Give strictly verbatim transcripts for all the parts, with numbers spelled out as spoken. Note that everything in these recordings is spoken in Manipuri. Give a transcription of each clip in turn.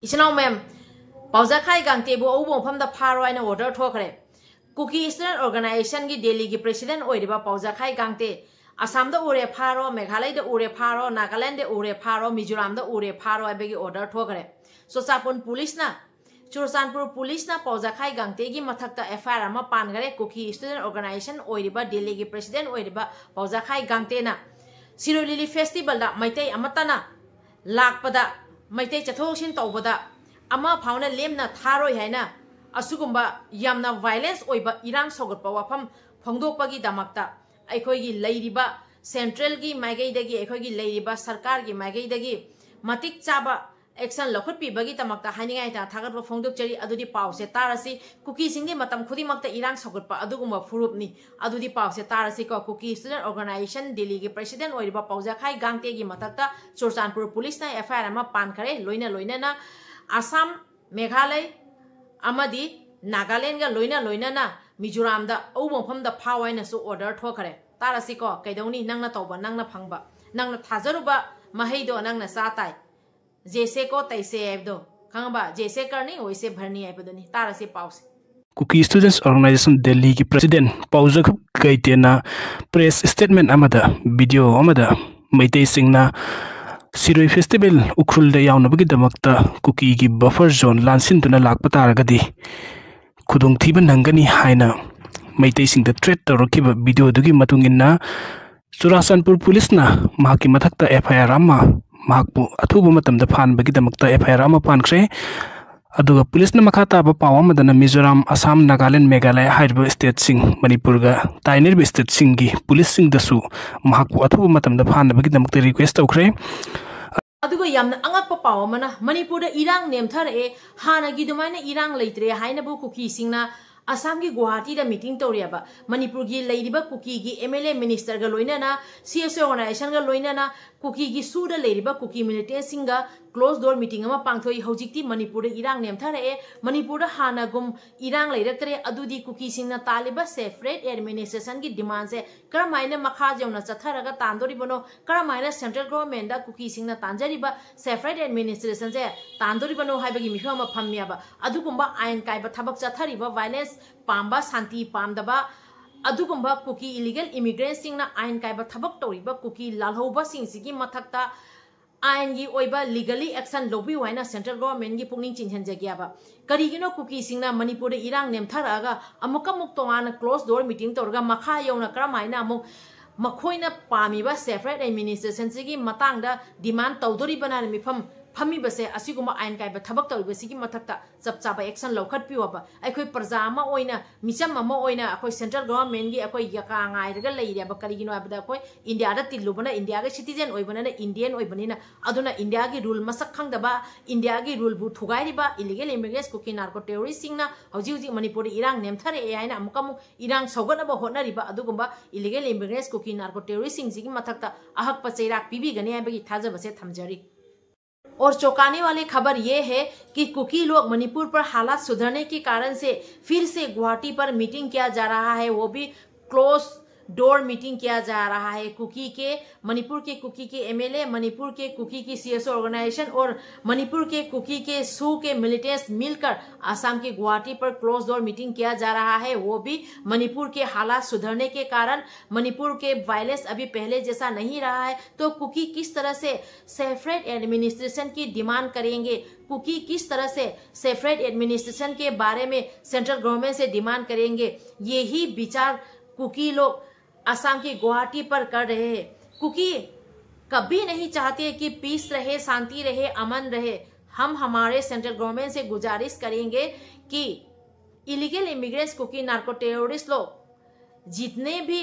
ꯏꯆꯤꯟ ꯏꯅꯥꯎ ꯃꯌꯥꯝ, ꯄꯥꯎꯖꯥꯈꯥꯏ ꯒꯥꯡꯇꯦꯕꯨ ꯑꯎꯕ ꯃꯐꯝꯗ ꯐꯥꯔꯣ ꯍꯥꯏꯅ order ꯊꯣꯛꯈ꯭ꯔꯦ꯫ ꯀꯨꯀꯤ Student Organizationꯒꯤ ꯗꯦꯜꯂꯤꯒꯤ president ꯑꯣꯏꯔꯤꯕ ꯄꯥꯎꯖꯥꯈꯥꯏ ꯒꯥꯡꯇꯦ, ꯑꯁꯥꯝꯗ ꯎꯔꯦ ꯐꯥꯔꯣ, ꯃꯦꯘꯥꯂꯌꯗ ꯎꯔꯦ ꯐꯥꯔꯣ, ꯅꯥꯒꯥꯂꯦꯟꯗ ꯎꯔꯦ ꯐꯥꯔꯣ, ꯃꯤꯖꯣꯔꯥꯝꯗ ꯎꯔꯦ ꯐꯥꯔꯣ ꯍꯥꯏꯕꯒꯤ order ꯊꯣꯛꯈ꯭ꯔꯦ꯫ ꯆꯨꯔꯆꯥꯟꯄꯨꯔ ꯄꯨꯂꯤꯁꯅ, ꯆꯨꯔꯆꯥꯟꯄꯨꯔ ꯄꯨꯂꯤꯁꯅ ꯄꯥꯎꯖꯥꯈꯥꯏ ꯒꯥꯡꯇꯦꯒꯤ ꯃꯊꯛꯇ FIR ꯑꯃ ꯄꯥꯟꯈ꯭ꯔꯦ꯫ ꯀꯨꯀꯤ Student Organization ꯑꯣꯏꯔꯤꯕ, ꯗꯦꯜꯂꯤꯒꯤ president ꯑꯣꯏꯔꯤꯕ ꯄꯥꯎꯖꯥꯈꯥꯏ ꯒꯥꯡꯇꯦꯅ ꯁꯤꯔꯣꯏ ꯂꯤꯂꯤ festivalꯗ ꯃꯩꯇꯩ ꯑꯃꯠꯇꯅ ꯂꯥꯛꯄꯗ, ꯃꯩꯇꯩ ꯆꯠꯊꯣꯛ ꯆꯠꯁꯤꯟ ꯇꯧꯕꯗ ꯑꯃ ꯐꯥꯎꯅ ꯂꯦꯝꯅ ꯊꯥꯔꯣꯏ ꯍꯥꯏꯅ ꯑꯁꯤꯒꯨꯝꯕ ꯌꯥꯝꯅ violence ꯑꯣꯏꯕ ꯏꯔꯥꯡ ꯁꯧꯒꯠꯄ ꯋꯥꯐꯝ ꯐꯣꯡꯗꯣꯛꯄꯒꯤꯗꯃꯛꯇ ꯑꯩꯈꯣꯏꯒꯤ ꯂꯩꯔꯤꯕ centralꯒꯤ ꯃꯥꯏꯀꯩꯗꯒꯤ, ꯑꯩꯈꯣꯏꯒꯤ ꯂꯩꯔꯤꯕ ꯁꯔꯀꯥꯔꯒꯤ ꯃꯥꯏꯀꯩꯗꯒꯤ ꯃꯇꯤꯛ ꯆꯥꯕ action ꯂꯧꯈꯠꯄꯤꯕꯒꯤꯗꯃꯛꯇ ꯍꯥꯏꯅꯤꯡꯉꯥꯏ ꯂꯩꯇꯅ ꯊꯥꯒꯠꯄ ꯐꯣꯡꯗꯣꯛꯆꯔꯤ꯫ ꯑꯗꯨꯗꯤ ꯄꯥꯎꯁꯦ ꯇꯥꯔꯁꯤ꯫ ꯀꯨꯀꯤꯁꯤꯡꯗꯤ ꯃꯇꯝ ꯈꯨꯗꯤꯡꯃꯛꯇ ꯏꯔꯥꯡ ꯁꯧꯒꯠꯄ ꯑꯗꯨꯒꯨꯝꯕ ꯐꯨꯔꯨꯞꯅꯤ꯫ ꯑꯗꯨꯗꯤ ꯄꯥꯎꯁꯦ ꯇꯥꯔꯁꯤꯀꯣ꯫ ꯀꯨꯀꯤ Student Organization ꯗꯦꯜꯂꯤꯒꯤ president ꯑꯣꯏꯔꯤꯕ ꯄꯥꯎꯖꯥꯈꯥꯏ ꯒꯥꯡꯇꯦꯒꯤ ꯃꯊꯛꯇ ꯆꯨꯔꯆꯥꯟꯄꯨꯔ ꯄꯨꯂꯤꯁꯅ FIR ꯑꯃ ꯄꯥꯟꯈꯔꯦ꯫ ꯂꯣꯏꯅ ꯂꯣꯏꯅꯅ ꯑꯁꯥꯝ, ꯃꯦꯘꯥꯂꯩ ꯑꯃꯗꯤ ꯅꯥꯒꯥꯂꯦꯟꯒ ꯂꯣꯏꯅ ꯂꯣꯏꯅꯅ ꯃꯤꯖꯣꯔꯥꯝꯗ ꯑꯎꯕ ꯃꯐꯝꯗ ꯐꯥꯎ ꯍꯥꯏꯅꯁꯨ order ꯊꯣꯛꯈꯔꯦ꯫ ꯇꯥꯔꯁꯤꯀꯣ, ꯀꯩꯗꯧꯅꯤ, ꯅꯪꯅ ꯇꯧꯕ, ꯅꯪꯅ ꯐꯪꯕ, ꯅꯪꯅ ꯊꯥꯖꯔꯨꯕ ꯃꯍꯩꯗꯣ ꯅꯪꯅ ꯆꯥ ꯇꯥꯏ꯫ ꯖꯦꯁꯦ ꯀꯣ ꯇꯩꯁꯦ ꯍꯥꯏꯕꯗꯣ ꯈꯪꯉꯕ? ꯖꯦꯁꯦ ꯀꯔꯅꯤ ꯑꯣꯏꯁꯦ ꯚꯔꯅꯤ ꯍꯥꯏꯕꯗꯨꯅꯤ꯫ ꯇꯥꯔꯁꯤ ꯄꯥꯎꯁꯦ꯫ Kuki Students Organization ꯗꯦꯜꯂꯤꯒꯤ president ꯄꯥꯎꯖꯈꯥꯏ ꯒꯥꯡꯇꯦꯅ press statement ꯑꯃꯗ, video ꯑꯃꯗ ꯃꯩꯇꯩꯁꯤꯡꯅ ꯁꯤꯔꯣꯏ festival ꯎꯈ꯭ꯔꯨꯜꯗ ꯌꯥꯎꯅꯕꯒꯤꯗꯃꯛꯇ ꯀꯨꯀꯤꯒꯤ buffer zone ꯂꯥꯟꯁꯤꯟꯗꯨꯅ ꯂꯥꯛꯄ ꯇꯥꯔꯒꯗꯤ ꯈꯨꯗꯣꯡꯊꯤꯕ ꯅꯪꯒꯅꯤ ꯍꯥꯏꯅ ꯃꯩꯇꯩꯁꯤꯡꯗ threat ꯇꯧꯔꯛꯈꯤꯕ videoꯗꯨꯒꯤ ꯃꯇꯨꯡ ꯏꯟꯅ ꯆꯨꯔꯥꯆꯥꯟꯄꯨꯔ ꯄꯨꯂꯤꯁꯅ ꯃꯍꯥꯛꯀꯤ ꯃꯊꯛꯇ FIR ꯑꯃ, ꯃꯍꯥꯛꯄꯨ ꯑꯊꯨꯕ ꯃꯇꯝꯗ ꯐꯥꯍꯟꯕꯒꯤꯗꯃꯛꯇ FIR ꯑꯃ ꯄꯥꯟꯈ꯭ꯔꯦ꯫ ꯑꯗꯨꯒ ꯄꯨꯂꯤꯁꯅ ꯃꯈꯥ ꯇꯥꯕ ꯄꯥꯎ ꯑꯃꯗꯅ ꯃꯤꯖꯣꯔꯥꯝ, ꯑꯁꯥꯝ, ꯅꯥꯒꯥꯂꯦꯟ, ꯃꯦꯘꯥꯂꯌ ꯍꯥꯏꯔꯤꯕ stateꯁꯤꯡ, ꯃꯅꯤꯄꯨꯔꯒ ꯇꯥꯏꯅꯔꯤꯕ stateꯁꯤꯡꯒꯤ ꯄꯨꯂꯤꯁꯁꯤꯡꯗꯁꯨ ꯃꯍꯥꯛꯄꯨ ꯑꯊꯨꯕ ꯃꯇꯝꯗ ꯐꯥꯍꯟꯅꯕꯒꯤꯗꯃꯛꯇ request ꯇꯧꯈ꯭ꯔꯦ꯫ ꯑꯗꯨꯒ ꯌꯥꯝꯅ ꯑꯉꯛꯄ ꯄꯥꯎ ꯑꯃꯅ, ꯃꯅꯤꯄꯨꯔꯗ ꯏꯔꯥꯡ ꯅꯦꯝꯊꯔꯛꯑꯦ, ꯍꯥꯟꯅꯒꯤ ꯑꯗꯨꯃꯥꯏꯅ ꯏꯔꯥꯡ ꯂꯩꯇ꯭ꯔꯦ ꯍꯥꯏꯅꯕꯨ ꯀꯨꯀꯤꯁꯤꯡꯅ ꯑꯁꯥꯝꯒꯤ ꯒꯨꯋꯥꯍꯥꯇꯤꯗ meeting ꯇꯧꯔꯤꯑꯕ꯫ ꯃꯅꯤꯄꯨꯔꯒꯤ ꯂꯩꯔꯤꯕ ꯀꯨꯀꯤꯒꯤ MLA ministerꯒ ꯂꯣꯏꯅꯅ, CSO organizationꯒ ꯂꯣꯏꯅꯅ, ꯀꯨꯀꯤꯒꯤ ꯁꯨꯗ ꯂꯩꯔꯤꯕ ꯀꯨꯀꯤ ꯃꯤꯂꯤꯇꯦꯟꯁꯤꯡꯒ ꯀ꯭ꯂꯣꯖ ꯗꯣꯔ ꯃꯤꯇꯤꯡ ꯑꯃ ꯄꯥꯡꯊꯣꯛꯏ꯫ ꯍꯧꯖꯤꯛꯇꯤ ꯃꯅꯤꯄꯨꯔꯗ ꯏꯔꯥꯡ ꯅꯦꯝꯊꯔꯛꯑꯦ, ꯃꯅꯤꯄꯨꯔꯗ ꯍꯥꯟꯅꯒꯨꯝ ꯏꯔꯥꯡ ꯂꯩꯔꯛꯇ꯭ꯔꯦ꯫ ꯑꯗꯨꯗꯤ ꯀꯨꯀꯤꯁꯤꯡꯅ ꯇꯥꯜꯂꯤꯕ ꯁꯦꯄꯔꯦꯠ ꯑꯦꯗꯃꯤꯅꯤꯁꯇ꯭ꯔꯦꯁꯟꯒꯤ ꯗꯤꯃꯥꯟꯁꯦ ꯀꯔꯝꯍꯥꯏꯅ ꯃꯈꯥ ꯌꯧꯅ ꯆꯠꯊꯔꯒ ꯇꯥꯟꯗꯣꯔꯤꯕꯅꯣ, ꯀꯔꯝꯍꯥꯏꯅ ꯁꯦꯟꯇ꯭ꯔꯦꯜ ꯒꯣꯚꯔꯟꯃꯦꯟꯗ ꯀꯨꯀꯤꯁꯤꯡꯅ ꯇꯥꯟꯖꯔꯤꯕ ꯁꯦꯄꯔꯦꯠ ꯑꯦꯗꯃꯤꯅꯤꯁꯇ꯭ꯔꯦꯁꯟꯁꯦ ꯇꯥꯟꯗꯣꯔꯤꯕꯅꯣ ꯍꯥꯏꯕꯒꯤ ꯃꯤꯐꯝ ꯑꯃ ꯐꯝꯃꯦꯕ꯫ ꯑꯗꯨꯒꯨꯝꯕ ꯑꯥꯏꯟ ꯀꯥꯏꯕ ꯊꯕꯛ ꯆꯠꯊꯔꯤꯕ, ꯚꯥꯏꯂꯦꯟꯁ ꯄꯥꯝꯕ, ꯁꯥꯟꯇꯤ ꯄꯥꯝꯗꯕ, ꯑꯗꯨꯒꯨꯝꯕ ꯀꯨꯀꯤ ꯏꯂꯤꯒꯦꯜ ꯏꯃꯤꯒ꯭ꯔꯦꯟꯁꯤꯡꯅ ꯑꯥꯏꯟ ꯀꯥꯏꯕ ꯊꯕꯛ ꯇꯧꯔꯤꯕ ꯀꯨꯀꯤ ꯂꯥꯜꯍꯧꯕꯁꯤꯡꯁꯤꯒꯤ ꯃꯊꯛꯇ ꯑꯥꯏꯟꯒꯤ ꯑꯣꯏꯕ ꯂꯤꯒꯦꯜꯂꯤ ꯑꯦꯛꯁꯟ ꯂꯧꯕꯤꯌꯨ ꯍꯥꯏꯅ ꯁꯦꯟꯇ꯭ꯔꯦꯜ ꯒꯣꯚꯔꯟꯃꯦꯟꯒꯤ ꯄꯨꯛꯅꯤꯡ ꯆꯤꯡꯁꯤꯟꯖꯒꯦꯕ꯫ ꯀꯔꯤꯒꯤꯅꯣ ꯀꯨꯀꯤꯁꯤꯡꯅ ꯃꯅꯤꯄꯨꯔꯗ ꯏꯔꯥꯡ ꯅꯦꯝꯊꯔꯛꯑꯒ ꯑꯃꯨꯛꯀ ꯑꯃꯨꯛ ꯇꯣꯉꯥꯟꯅ ꯀ꯭ꯂꯣꯖ ꯗꯣꯔ ꯃꯤꯇꯤꯡ ꯇꯧꯔꯒ ꯃꯈꯥ ꯌꯧꯅ ꯀꯔꯝꯍꯥꯏꯅ ꯑꯃꯨꯛ ꯃꯈꯣꯏꯅ ꯄꯥꯝꯃꯤꯕ ꯁꯦꯄꯔꯦꯠ ꯑꯦꯗꯃꯤꯅꯤꯁꯇ꯭ꯔꯦꯁꯟꯁꯤꯒꯤ ꯃꯇꯥꯡꯗ ꯗꯤꯃꯥꯟ ꯇꯧꯗꯣꯔꯤꯕꯅ ꯍꯥꯏꯅ ꯃꯤꯐꯝ ꯐꯝꯃꯤꯕꯁꯦ? ꯑꯁꯤꯒꯨꯝꯕ ꯑꯥꯏꯟ ꯀꯥꯏꯕ ꯊꯕꯛ ꯇꯧꯔꯤꯕꯁꯤꯒꯤ ꯃꯊꯛꯇ ꯆꯞ ꯆꯥꯕ ꯑꯦꯛꯁꯟ ꯂꯧꯈꯠꯄꯤꯌꯣꯕ꯫ ꯑꯩꯈꯣꯏ ꯄ꯭ꯔꯖꯥ ꯑꯃ ꯑꯣꯏꯅ, ꯃꯤꯆꯝ ꯑꯃ ꯑꯣꯏꯅ ꯑꯩꯈꯣꯏ ꯁꯦꯟꯇ꯭ꯔꯦꯜ ꯒꯣꯚꯔꯟꯃꯦꯟꯒꯤ ꯑꯩꯈꯣꯏ ꯌꯥꯀꯥ ꯉꯥꯏꯔꯒ ꯂꯩꯔꯦꯕ꯫ ꯀꯔꯤꯒꯤꯅꯣ ꯍꯥꯏꯕꯗ ꯑꯩꯈꯣꯏ ꯏꯟꯗꯤꯌꯥꯗ ꯇꯤꯜꯂꯨꯕꯅ, ꯏꯟꯗꯤꯌꯥꯒꯤ ꯁꯤꯇꯤꯖꯦꯟ ꯑꯣꯏꯕꯅꯤꯅ, ꯏꯟꯗꯤꯌꯟ ꯑꯣꯏꯕꯅꯤꯅ꯫ ꯑꯗꯨꯅ ꯏꯟꯗꯤꯌꯥꯒꯤ ꯔꯨꯜ ꯃꯁꯛ ꯈꯪꯗꯕ, ꯏꯟꯗꯤꯌꯥꯒꯤ ꯔꯨꯜꯕꯨ ꯊꯨꯒꯥꯏꯔꯤꯕ ꯏꯂꯤꯒꯦꯜ ꯏꯃꯤꯒ꯭ꯔꯦꯟꯁ ꯀꯨꯀꯤ ꯅꯥꯔꯀꯣ ꯇꯦꯔꯣꯔꯤꯁꯁꯤꯡꯅ ꯍꯧꯖꯤꯛ ꯍꯧꯖꯤꯛ ꯃꯅꯤꯄꯨꯔꯗ ꯏꯔꯥꯡ ꯅꯦꯝꯊꯔꯛꯑꯦ ꯍꯥꯏꯅ ꯑꯃꯨꯛꯀ ꯑꯃꯨꯛ ꯏꯔꯥꯡ ꯁꯧꯒꯠꯅꯕ ꯍꯣꯠꯅꯔꯤꯕ ꯑꯗꯨꯒꯨꯝꯕ ꯏꯂꯤꯒꯦꯜ ꯏꯃꯤꯒ꯭ꯔꯦꯟꯁ ꯀꯨꯀꯤ ꯅꯥꯔꯀꯣ ꯇꯦꯔꯣꯔꯤꯁꯁꯤꯡꯁꯤꯒꯤ ꯃꯊꯛꯇ ꯑꯍꯛꯄ ꯆꯩꯔꯥꯛ ꯄꯤꯕꯤꯒꯅꯤ ꯍꯥꯏꯕꯒꯤ ꯊꯥꯖꯕꯁꯦ ꯊꯝꯖꯔꯤ꯫ और चौंकाने वाली खबर ये है कि कुकी लोग मणिपुर पर हालात सुधरने के कारण से फिर से गुवाहाटी पर मीटिंग किया जा रहा है, वो भी क्लोज डोर मीटिंग किया जा रहा है। कुकी के, मणिपुर के कुकी के एमएलए, मणिपुर के कुकी की सीएसओ ऑर्गेनाइजेशन और मणिपुर के कुकी के सू के मिलिटेंट्स मिलकर आसाम के गुवाहाटी पर क्लोज डोर मीटिंग किया जा रहा है, वो भी मणिपुर के हालात सुधरने के कारण। मणिपुर के वायलेंस अभी पहले जैसा नहीं रहा है, तो कुकी किस तरह से सेपरेट एडमिनिस्ट्रेशन की डिमांड करेंगे, कुकी किस तरह से सेपरेट एडमिनिस्ट्रेशन के बारे में सेंट्रल गवर्नमेंट से डिमांड करेंगे, यही विचार कुकी लोग असम की गुवाहाटी पर कर रहे हैं। कुकी कभी नहीं चाहते कि पीस रहे, शांति रहे, अमन रहे। हम हमारे सेंट्रल गवर्नमेंट से गुजारिश करेंगे कि illegal immigrants Kuki narco terrorist लोग जितने भी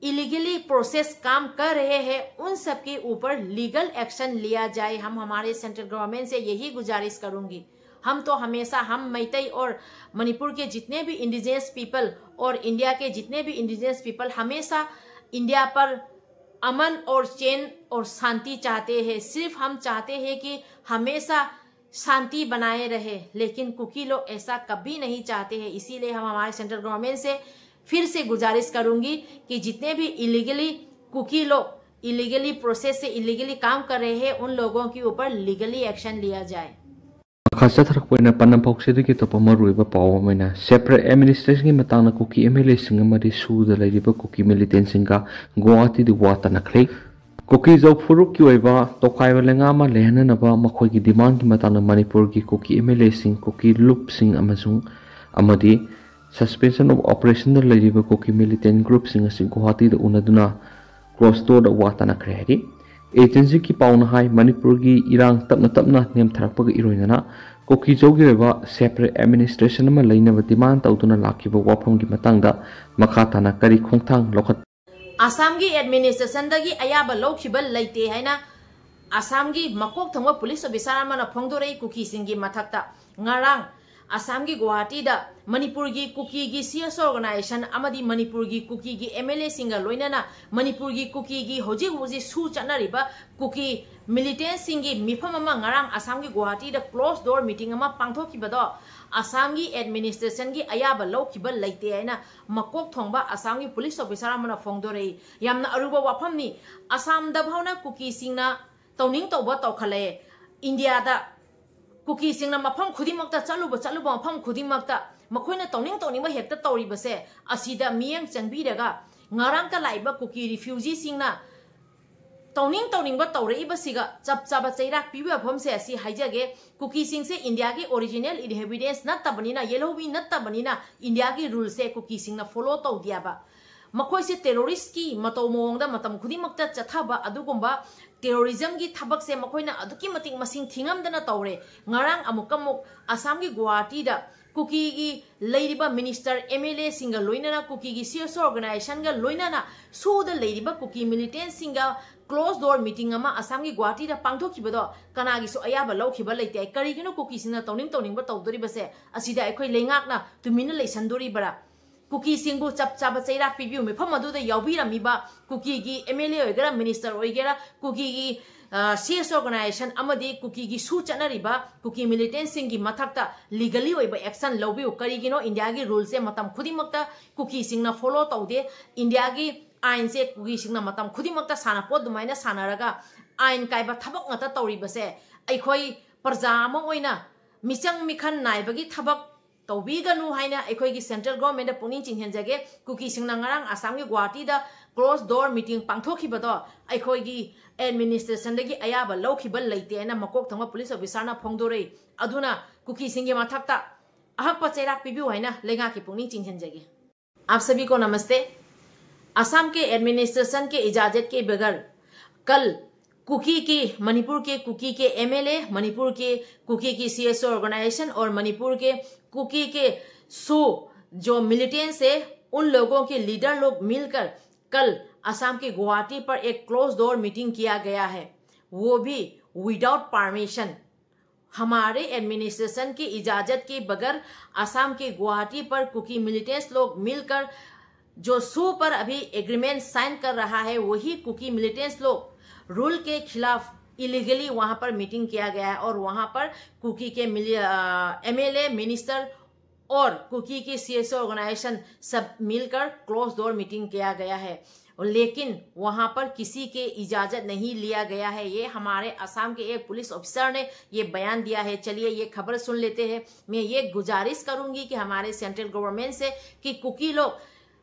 इलीगली प्रोसेस काम कर रहे हैं, उन सब के ऊपर लीगल एक्शन लिया जाए। हम हमारे सेंट्रल गवर्नमेंट से यही गुजारिश करूंगी। हम तो हमेशा, हम मैतई और मणिपुर के जितने भी इंडिजिनस पीपल और इंडिया के जितने भी इंडिजिनस पीपल हमेशा इंडिया पर अमन और चैन और शांति चाहते हैं। सिर्फ हम चाहते हैं कि हमेशा शांति बनाए रहे, लेकिन कुकी लोग ऐसा कभी नहीं चाहते हैं। इसीलिए हम हमारे सेंट्रल गवर्नमेंट से फिर से गुजारिश करूंगी कि जितने भी इलीगली कुकी लोग इलीगली प्रोसेस से इलीगली काम कर रहे हैं, उन लोगों के ऊपर लीगली एक्शन लिया जाए। ꯃꯈꯥ ꯆꯠꯊꯔꯛꯄ ꯑꯣꯏꯅ ꯄꯟꯅꯝ ꯄꯥꯎꯆꯦꯗꯒꯤ ꯑꯇꯣꯞꯄ ꯃꯔꯨꯑꯣꯏꯕ ꯄꯥꯎ ꯑꯃ ꯑꯣꯏꯅ separate administrationꯒꯤ ꯃꯇꯥꯡꯗ ꯀꯨꯀꯤ MLAꯁꯤꯡ ꯑꯃꯗꯤ ꯁꯨꯗ ꯂꯩꯔꯤꯕ ꯀꯨꯀꯤ militantꯁꯤꯡꯒ ꯒꯨꯋꯥꯍꯥꯇꯤꯗ ꯋꯥ ꯇꯥꯅꯈ꯭ꯔꯦ꯫ ꯀꯨꯀꯤꯖꯧ ꯐꯨꯔꯨꯞꯀꯤ ꯑꯣꯏꯕ ꯇꯣꯈꯥꯏꯕ ꯂꯩꯉꯥꯛ ꯑꯃ ꯂꯩꯍꯟꯅꯅꯕ ꯃꯈꯣꯏꯒꯤ demandꯀꯤ ꯃꯇꯥꯡꯗ ꯃꯅꯤꯄꯨꯔꯒꯤ ꯀꯨꯀꯤ MLAꯁꯤꯡ, ꯀꯨꯀꯤ ꯂꯨꯞꯁꯤꯡ ꯑꯃꯁꯨꯡ ꯑꯃꯗꯤ suspension of operationꯗ ꯂꯩꯔꯤꯕ ꯀꯨꯀꯤ militant groupꯁꯤꯡ ꯑꯁꯤ ꯒꯨꯋꯥꯍꯥꯇꯤꯗ ꯎꯅꯗꯨꯅ closed doorꯗ ꯋꯥ ꯇꯥꯅꯈ꯭ꯔꯦ ꯍꯥꯏꯔꯤ꯫ Agencyꯒꯤ ꯄꯥꯎꯅ ꯍꯥꯏ, ꯃꯅꯤꯄꯨꯔꯒꯤ ꯏꯔꯥꯡ ꯇꯞꯅ ꯇꯞꯅ ꯅꯦꯝꯊꯔꯛꯄꯒ ꯏꯔꯣꯏꯅꯅ ꯀꯨꯀꯤꯖꯧꯒꯤ ꯑꯣꯏꯕ separate administration ꯑꯃ ꯂꯩꯅꯕ demand ꯇꯧꯗꯨꯅ ꯂꯥꯛꯈꯤꯕ ꯋꯥꯐꯝꯒꯤ ꯃꯇꯥꯡꯗ ꯃꯈꯥ ꯇꯥꯅ ꯀꯔꯤ ꯈꯣꯡꯊꯥꯡ ꯂꯧꯈꯠ ꯑꯁꯥꯝꯒꯤ administrationꯗꯒꯤ ꯑꯌꯥꯕ ꯂꯧꯈꯤꯕ ꯂꯩꯇꯦ ꯍꯥꯏꯅ ꯑꯁꯥꯝꯒꯤ ꯃꯀꯣꯛ ꯊꯣꯡꯕ police officer ꯑꯃꯅ ꯐꯣꯡꯗꯣꯔꯛꯏ꯫ ꯀꯨꯀꯤꯁꯤꯡꯒꯤ ꯃꯊꯛꯇ ꯉꯔꯥꯡ ꯑꯁꯥꯝꯒꯤ ꯒꯨꯋꯥꯍꯥꯇꯤꯗ ꯃꯅꯤꯄꯨꯔꯒꯤ ꯀꯨꯀꯤꯒꯤ CSO organization ꯑꯃꯗꯤ ꯃꯅꯤꯄꯨꯔꯒꯤ ꯀꯨꯀꯤꯒꯤ MLAꯁꯤꯡꯒ ꯂꯣꯏꯅꯅ ꯃꯅꯤꯄꯨꯔꯒꯤ ꯀꯨꯀꯤꯒꯤ ꯍꯧꯖꯤꯛ ꯍꯧꯖꯤꯛ ꯁꯨ ꯆꯠꯅꯔꯤꯕ ꯀꯨꯀꯤ militantꯁꯤꯡꯒꯤ ꯃꯤꯐꯝ ꯑꯃ ꯉꯔꯥꯡ ꯑꯁꯥꯝꯒꯤ ꯒꯨꯋꯥꯍꯥꯇꯤꯗ closed door meeting ꯑꯃ ꯄꯥꯡꯊꯣꯛꯈꯤꯕꯗꯣ ꯑꯁꯥꯝꯒꯤ administrationꯒꯤ ꯑꯌꯥꯕ ꯂꯧꯈꯤꯕ ꯂꯩꯇꯦ ꯍꯥꯏꯅ ꯃꯀꯣꯛ ꯊꯣꯡꯕ ꯑꯁꯥꯝꯒꯤ police officer ꯑꯃꯅ ꯐꯣꯡꯗꯣꯔꯛꯏ꯫ ꯌꯥꯝꯅ ꯑꯔꯨꯕ ꯋꯥꯐꯝꯅꯤ꯫ ꯑꯁꯥꯝꯗ ꯐꯥꯎꯅ ꯀꯨꯀꯤꯁꯤꯡꯅ ꯇꯧꯅꯤꯡ ꯇꯧꯕ ꯇꯧꯈꯠꯂꯛꯑꯦ꯫ ꯏꯟꯗꯤꯌꯥꯗ ꯀꯨꯀꯤꯁꯤꯡꯅ ꯃꯐꯝ ꯈꯨꯗꯤꯡꯃꯛꯇ ꯆꯠꯂꯨꯕ ꯆꯠꯂꯨꯕ ꯃꯐꯝ ꯈꯨꯗꯤꯡꯃꯛꯇ ꯃꯈꯣꯏꯅ ꯇꯧꯅꯤꯡ ꯇꯧꯅꯤꯡꯕ ꯍꯦꯛꯇ ꯇꯧꯔꯤꯕꯁꯦ ꯑꯁꯤꯗ ꯃꯤꯠꯌꯦꯡ ꯆꯪꯕꯤꯔꯒ ꯉꯔꯥꯡꯇ ꯂꯥꯛꯏꯕ ꯀꯨꯀꯤ refugeeꯁꯤꯡꯅ ꯇꯧꯅꯤꯡ ꯇꯧꯅꯤꯡꯕ ꯇꯧꯔꯛꯏꯕꯁꯤꯒ ꯆꯞ ꯆꯥꯕ ꯆꯩꯔꯥꯛ ꯄꯤꯕ ꯃꯐꯝꯁꯦ ꯑꯁꯤ ꯍꯥꯏꯖꯒꯦ꯫ ꯀꯨꯀꯤꯁꯤꯡꯁꯦ ꯏꯟꯗꯤꯌꯥꯒꯤ original inhabitants ꯅꯠꯇꯕꯅꯤꯅ, ꯌꯦꯜꯍꯧꯃꯤ ꯅꯠꯇꯕꯅꯤꯅ ꯏꯟꯗꯤꯌꯥꯒꯤ ruleꯁꯦ ꯀꯨꯀꯤꯁꯤꯡꯅ follow ꯇꯧꯗꯦꯕ꯫ ꯃꯈꯣꯏꯁꯦ terroristꯀꯤ ꯃꯇꯧ ꯃꯑꯣꯡꯗ ꯃꯇꯝ ꯈꯨꯗꯤꯡꯃꯛꯇ ꯆꯠꯊꯕ ꯑꯗꯨꯒꯨꯝꯕ terrorismꯒꯤ ꯊꯕꯛꯁꯦ ꯃꯈꯣꯏꯅ ꯑꯗꯨꯛꯀꯤ ꯃꯇꯤꯛ ꯃꯁꯤꯡ ꯊꯤꯉꯝꯗꯅ ꯇꯧꯔꯦ꯫ ꯉꯔꯥꯡ ꯑꯃꯨꯛꯀ ꯑꯃꯨꯛ ꯑꯁꯥꯝꯒꯤ ꯒꯨꯋꯥꯍꯥꯇꯤꯗ ꯀꯨꯀꯤꯒꯤ ꯂꯩꯔꯤꯕ minister, MLAꯁꯤꯡꯒ ꯂꯣꯏꯅꯅ ꯀꯨꯀꯤꯒꯤ CSO organizationꯒ ꯂꯣꯏꯅꯅ ꯁꯨꯗ ꯂꯩꯔꯤꯕ ꯀꯨꯀꯤ militantꯁꯤꯡꯒ closed door meeting ꯑꯃ ꯑꯁꯥꯝꯒꯤ ꯒꯨꯋꯥꯍꯥꯇꯤꯗ ꯄꯥꯡꯊꯣꯛꯈꯤꯕꯗꯣ ꯀꯅꯥꯒꯤꯁꯨ ꯑꯌꯥꯕ ꯂꯧꯈꯤꯕ ꯂꯩꯇꯦ꯫ ꯀꯔꯤꯒꯤꯅꯣ ꯀꯨꯀꯤꯁꯤꯡꯅ ꯇꯧꯅꯤꯡ ꯇꯧꯅꯤꯡꯕ ꯇꯧꯗꯣꯔꯤꯕꯁꯦ? ꯑꯁꯤꯗ ꯑꯩꯈꯣꯏ ꯂꯩꯉꯥꯛꯅ ꯇꯨꯃꯤꯟꯅ ꯂꯩꯁꯟꯗꯣꯔꯤꯕ꯭ꯔꯥ? ꯀꯨꯀꯤꯁꯤꯡꯕꯨ ꯆꯞ ꯆꯥꯕ ꯆꯩꯔꯥꯛ ꯄꯤꯕꯤꯌꯨ꯫ ꯃꯐꯝ ꯑꯗꯨꯗ ꯌꯥꯎꯕꯤꯔꯝꯃꯤꯕ ꯀꯨꯀꯤꯒꯤ ꯑꯦꯝ ꯑꯦꯜ ꯑꯦ ꯑꯣꯏꯒꯦꯔꯥ, ꯃꯤꯅꯤꯁꯇꯔ ꯑꯣꯏꯒꯦꯔꯥ, ꯀꯨꯀꯤꯒꯤ ꯁꯤ ꯑꯦꯁ ꯑꯣꯔꯒꯅꯥꯏꯖꯦꯁꯟ ꯑꯃꯗꯤ ꯀꯨꯀꯤꯒꯤ ꯁꯨ ꯆꯠꯅꯔꯤꯕ ꯀꯨꯀꯤ ꯃꯤꯂꯤꯇꯦꯟꯁꯤꯡꯒꯤ ꯃꯊꯛꯇ ꯂꯤꯒꯂꯤ ꯑꯣꯏꯕ ꯑꯦꯛꯁꯟ ꯂꯧꯕꯤꯌꯨ꯫ ꯀꯔꯤꯒꯤꯅꯣ ꯏꯟꯗꯤꯌꯥꯒꯤ ꯔꯨꯜꯁꯦ ꯃꯇꯝ ꯈꯨꯗꯤꯡꯃꯛꯇ ꯀꯨꯀꯤꯁꯤꯡꯅ ꯐꯣꯂꯣ ꯇꯧꯗꯦ? ꯏꯟꯗꯤꯌꯥꯒꯤ ꯑꯥꯏꯟꯁꯦ ꯀꯨꯀꯤꯁꯤꯡꯅ ꯃꯇꯝ ꯈꯨꯗꯤꯡꯃꯛꯇ ꯁꯥꯟꯅꯄꯣꯠ ꯑꯗꯨꯃꯥꯏꯅ ꯁꯥꯟꯅꯔꯒ ꯑꯥꯏꯟ ꯀꯥꯏꯕ ꯊꯕꯛ ꯉꯥꯛꯇ ꯇꯧꯔꯤꯕꯁꯦ ꯑꯩꯈꯣꯏ ꯄ꯭ꯔꯖꯥ ꯑꯃ ꯑꯣꯏꯅ ꯃꯤꯆꯪ ꯃꯤꯈꯟ ꯅꯥꯏꯕꯒꯤ ꯊꯕꯛ ꯇꯧꯕꯤꯒꯅꯨ ꯍꯥꯏꯅ ꯑꯩꯈꯣꯏꯒꯤ ꯁꯦꯟꯇ꯭ꯔꯦꯜ ꯒꯣꯔꯃꯦꯟꯗ ꯄꯨꯛꯅꯤꯡ ꯆꯤꯡꯍꯟꯖꯒꯦ꯫ ꯀꯨꯀꯤꯁꯤꯡꯅ ꯉꯔꯥꯡ ꯑꯁꯥꯝꯒꯤ ꯒꯨꯋꯥꯍꯥꯇꯤꯗ ꯀ꯭ꯂꯣꯁ ꯗꯣꯔ ꯃꯤꯇꯤꯡ ꯄꯥꯡꯊꯣꯛꯈꯤꯕꯗꯣ ꯑꯩꯈꯣꯏꯒꯤ ꯑꯦꯗꯃꯤꯅꯤꯁꯇ꯭ꯔꯦꯁꯟꯗꯒꯤ ꯑꯌꯥꯕ ꯂꯧꯈꯤꯕ ꯂꯩꯇꯦꯅ ꯃꯀꯣꯛ ꯊꯪꯕ ꯄꯨꯂꯤꯁ ꯑꯣꯐꯤꯁꯥꯔꯅ ꯐꯣꯡꯗꯣꯔꯛꯏ꯫ ꯑꯗꯨꯅ ꯀꯨꯀꯤꯁꯤꯡꯒꯤ ꯃꯊꯛꯇ ꯑꯍꯛꯄ ꯆꯩꯔꯥꯛ ꯄꯤꯕꯤꯌꯨ ꯍꯥꯏꯅ ꯂꯩꯉꯥꯛꯀꯤ ꯄꯨꯛꯅꯤꯡ ꯆꯤꯡꯍꯟꯖꯒꯦ꯫ आप सभी को नमस्ते। असम के एडमिनिस्ट्रेशन के इजाजत के बगैर कल कुकी के, मणिपुर के कुकी के एम एल ए, मणिपुर के कुकी की सी एस ओ ऑर्गेनाइजेशन और मणिपुर के कुकी के सू जो मिलिटेंट्स है, उन लोगों के लीडर लोग मिलकर कल असम के गुवाहाटी पर एक क्लोज डोर मीटिंग किया गया है, वो भी विदाउट परमिशन। हमारे एडमिनिस्ट्रेशन की इजाजत के बगैर असम के गुवाहाटी पर कुकी मिलिटेंट्स लोग मिलकर जो सू पर अभी एग्रीमेंट साइन कर रहा है, वही कुकी मिलिटेंट्स लोग रूल के खिलाफ इलीगली वहां पर मीटिंग किया गया है और वहां पर कुकी के एम एल ए, मिनिस्टर और कुकी की सी एस ओ ऑर्गेनाइजेशन सब मिलकर क्लोज डोर मीटिंग किया गया है। लेकिन वहां पर किसी के इजाजत नहीं लिया गया है। ये हमारे असम के एक पुलिस ऑफिसर ने ये बयान दिया है। चलिए, ये खबर सुन लेते हैं। मैं ये गुजारिश करूंगी कि हमारे सेंट्रल गवर्नमेंट से कि कुकी लोग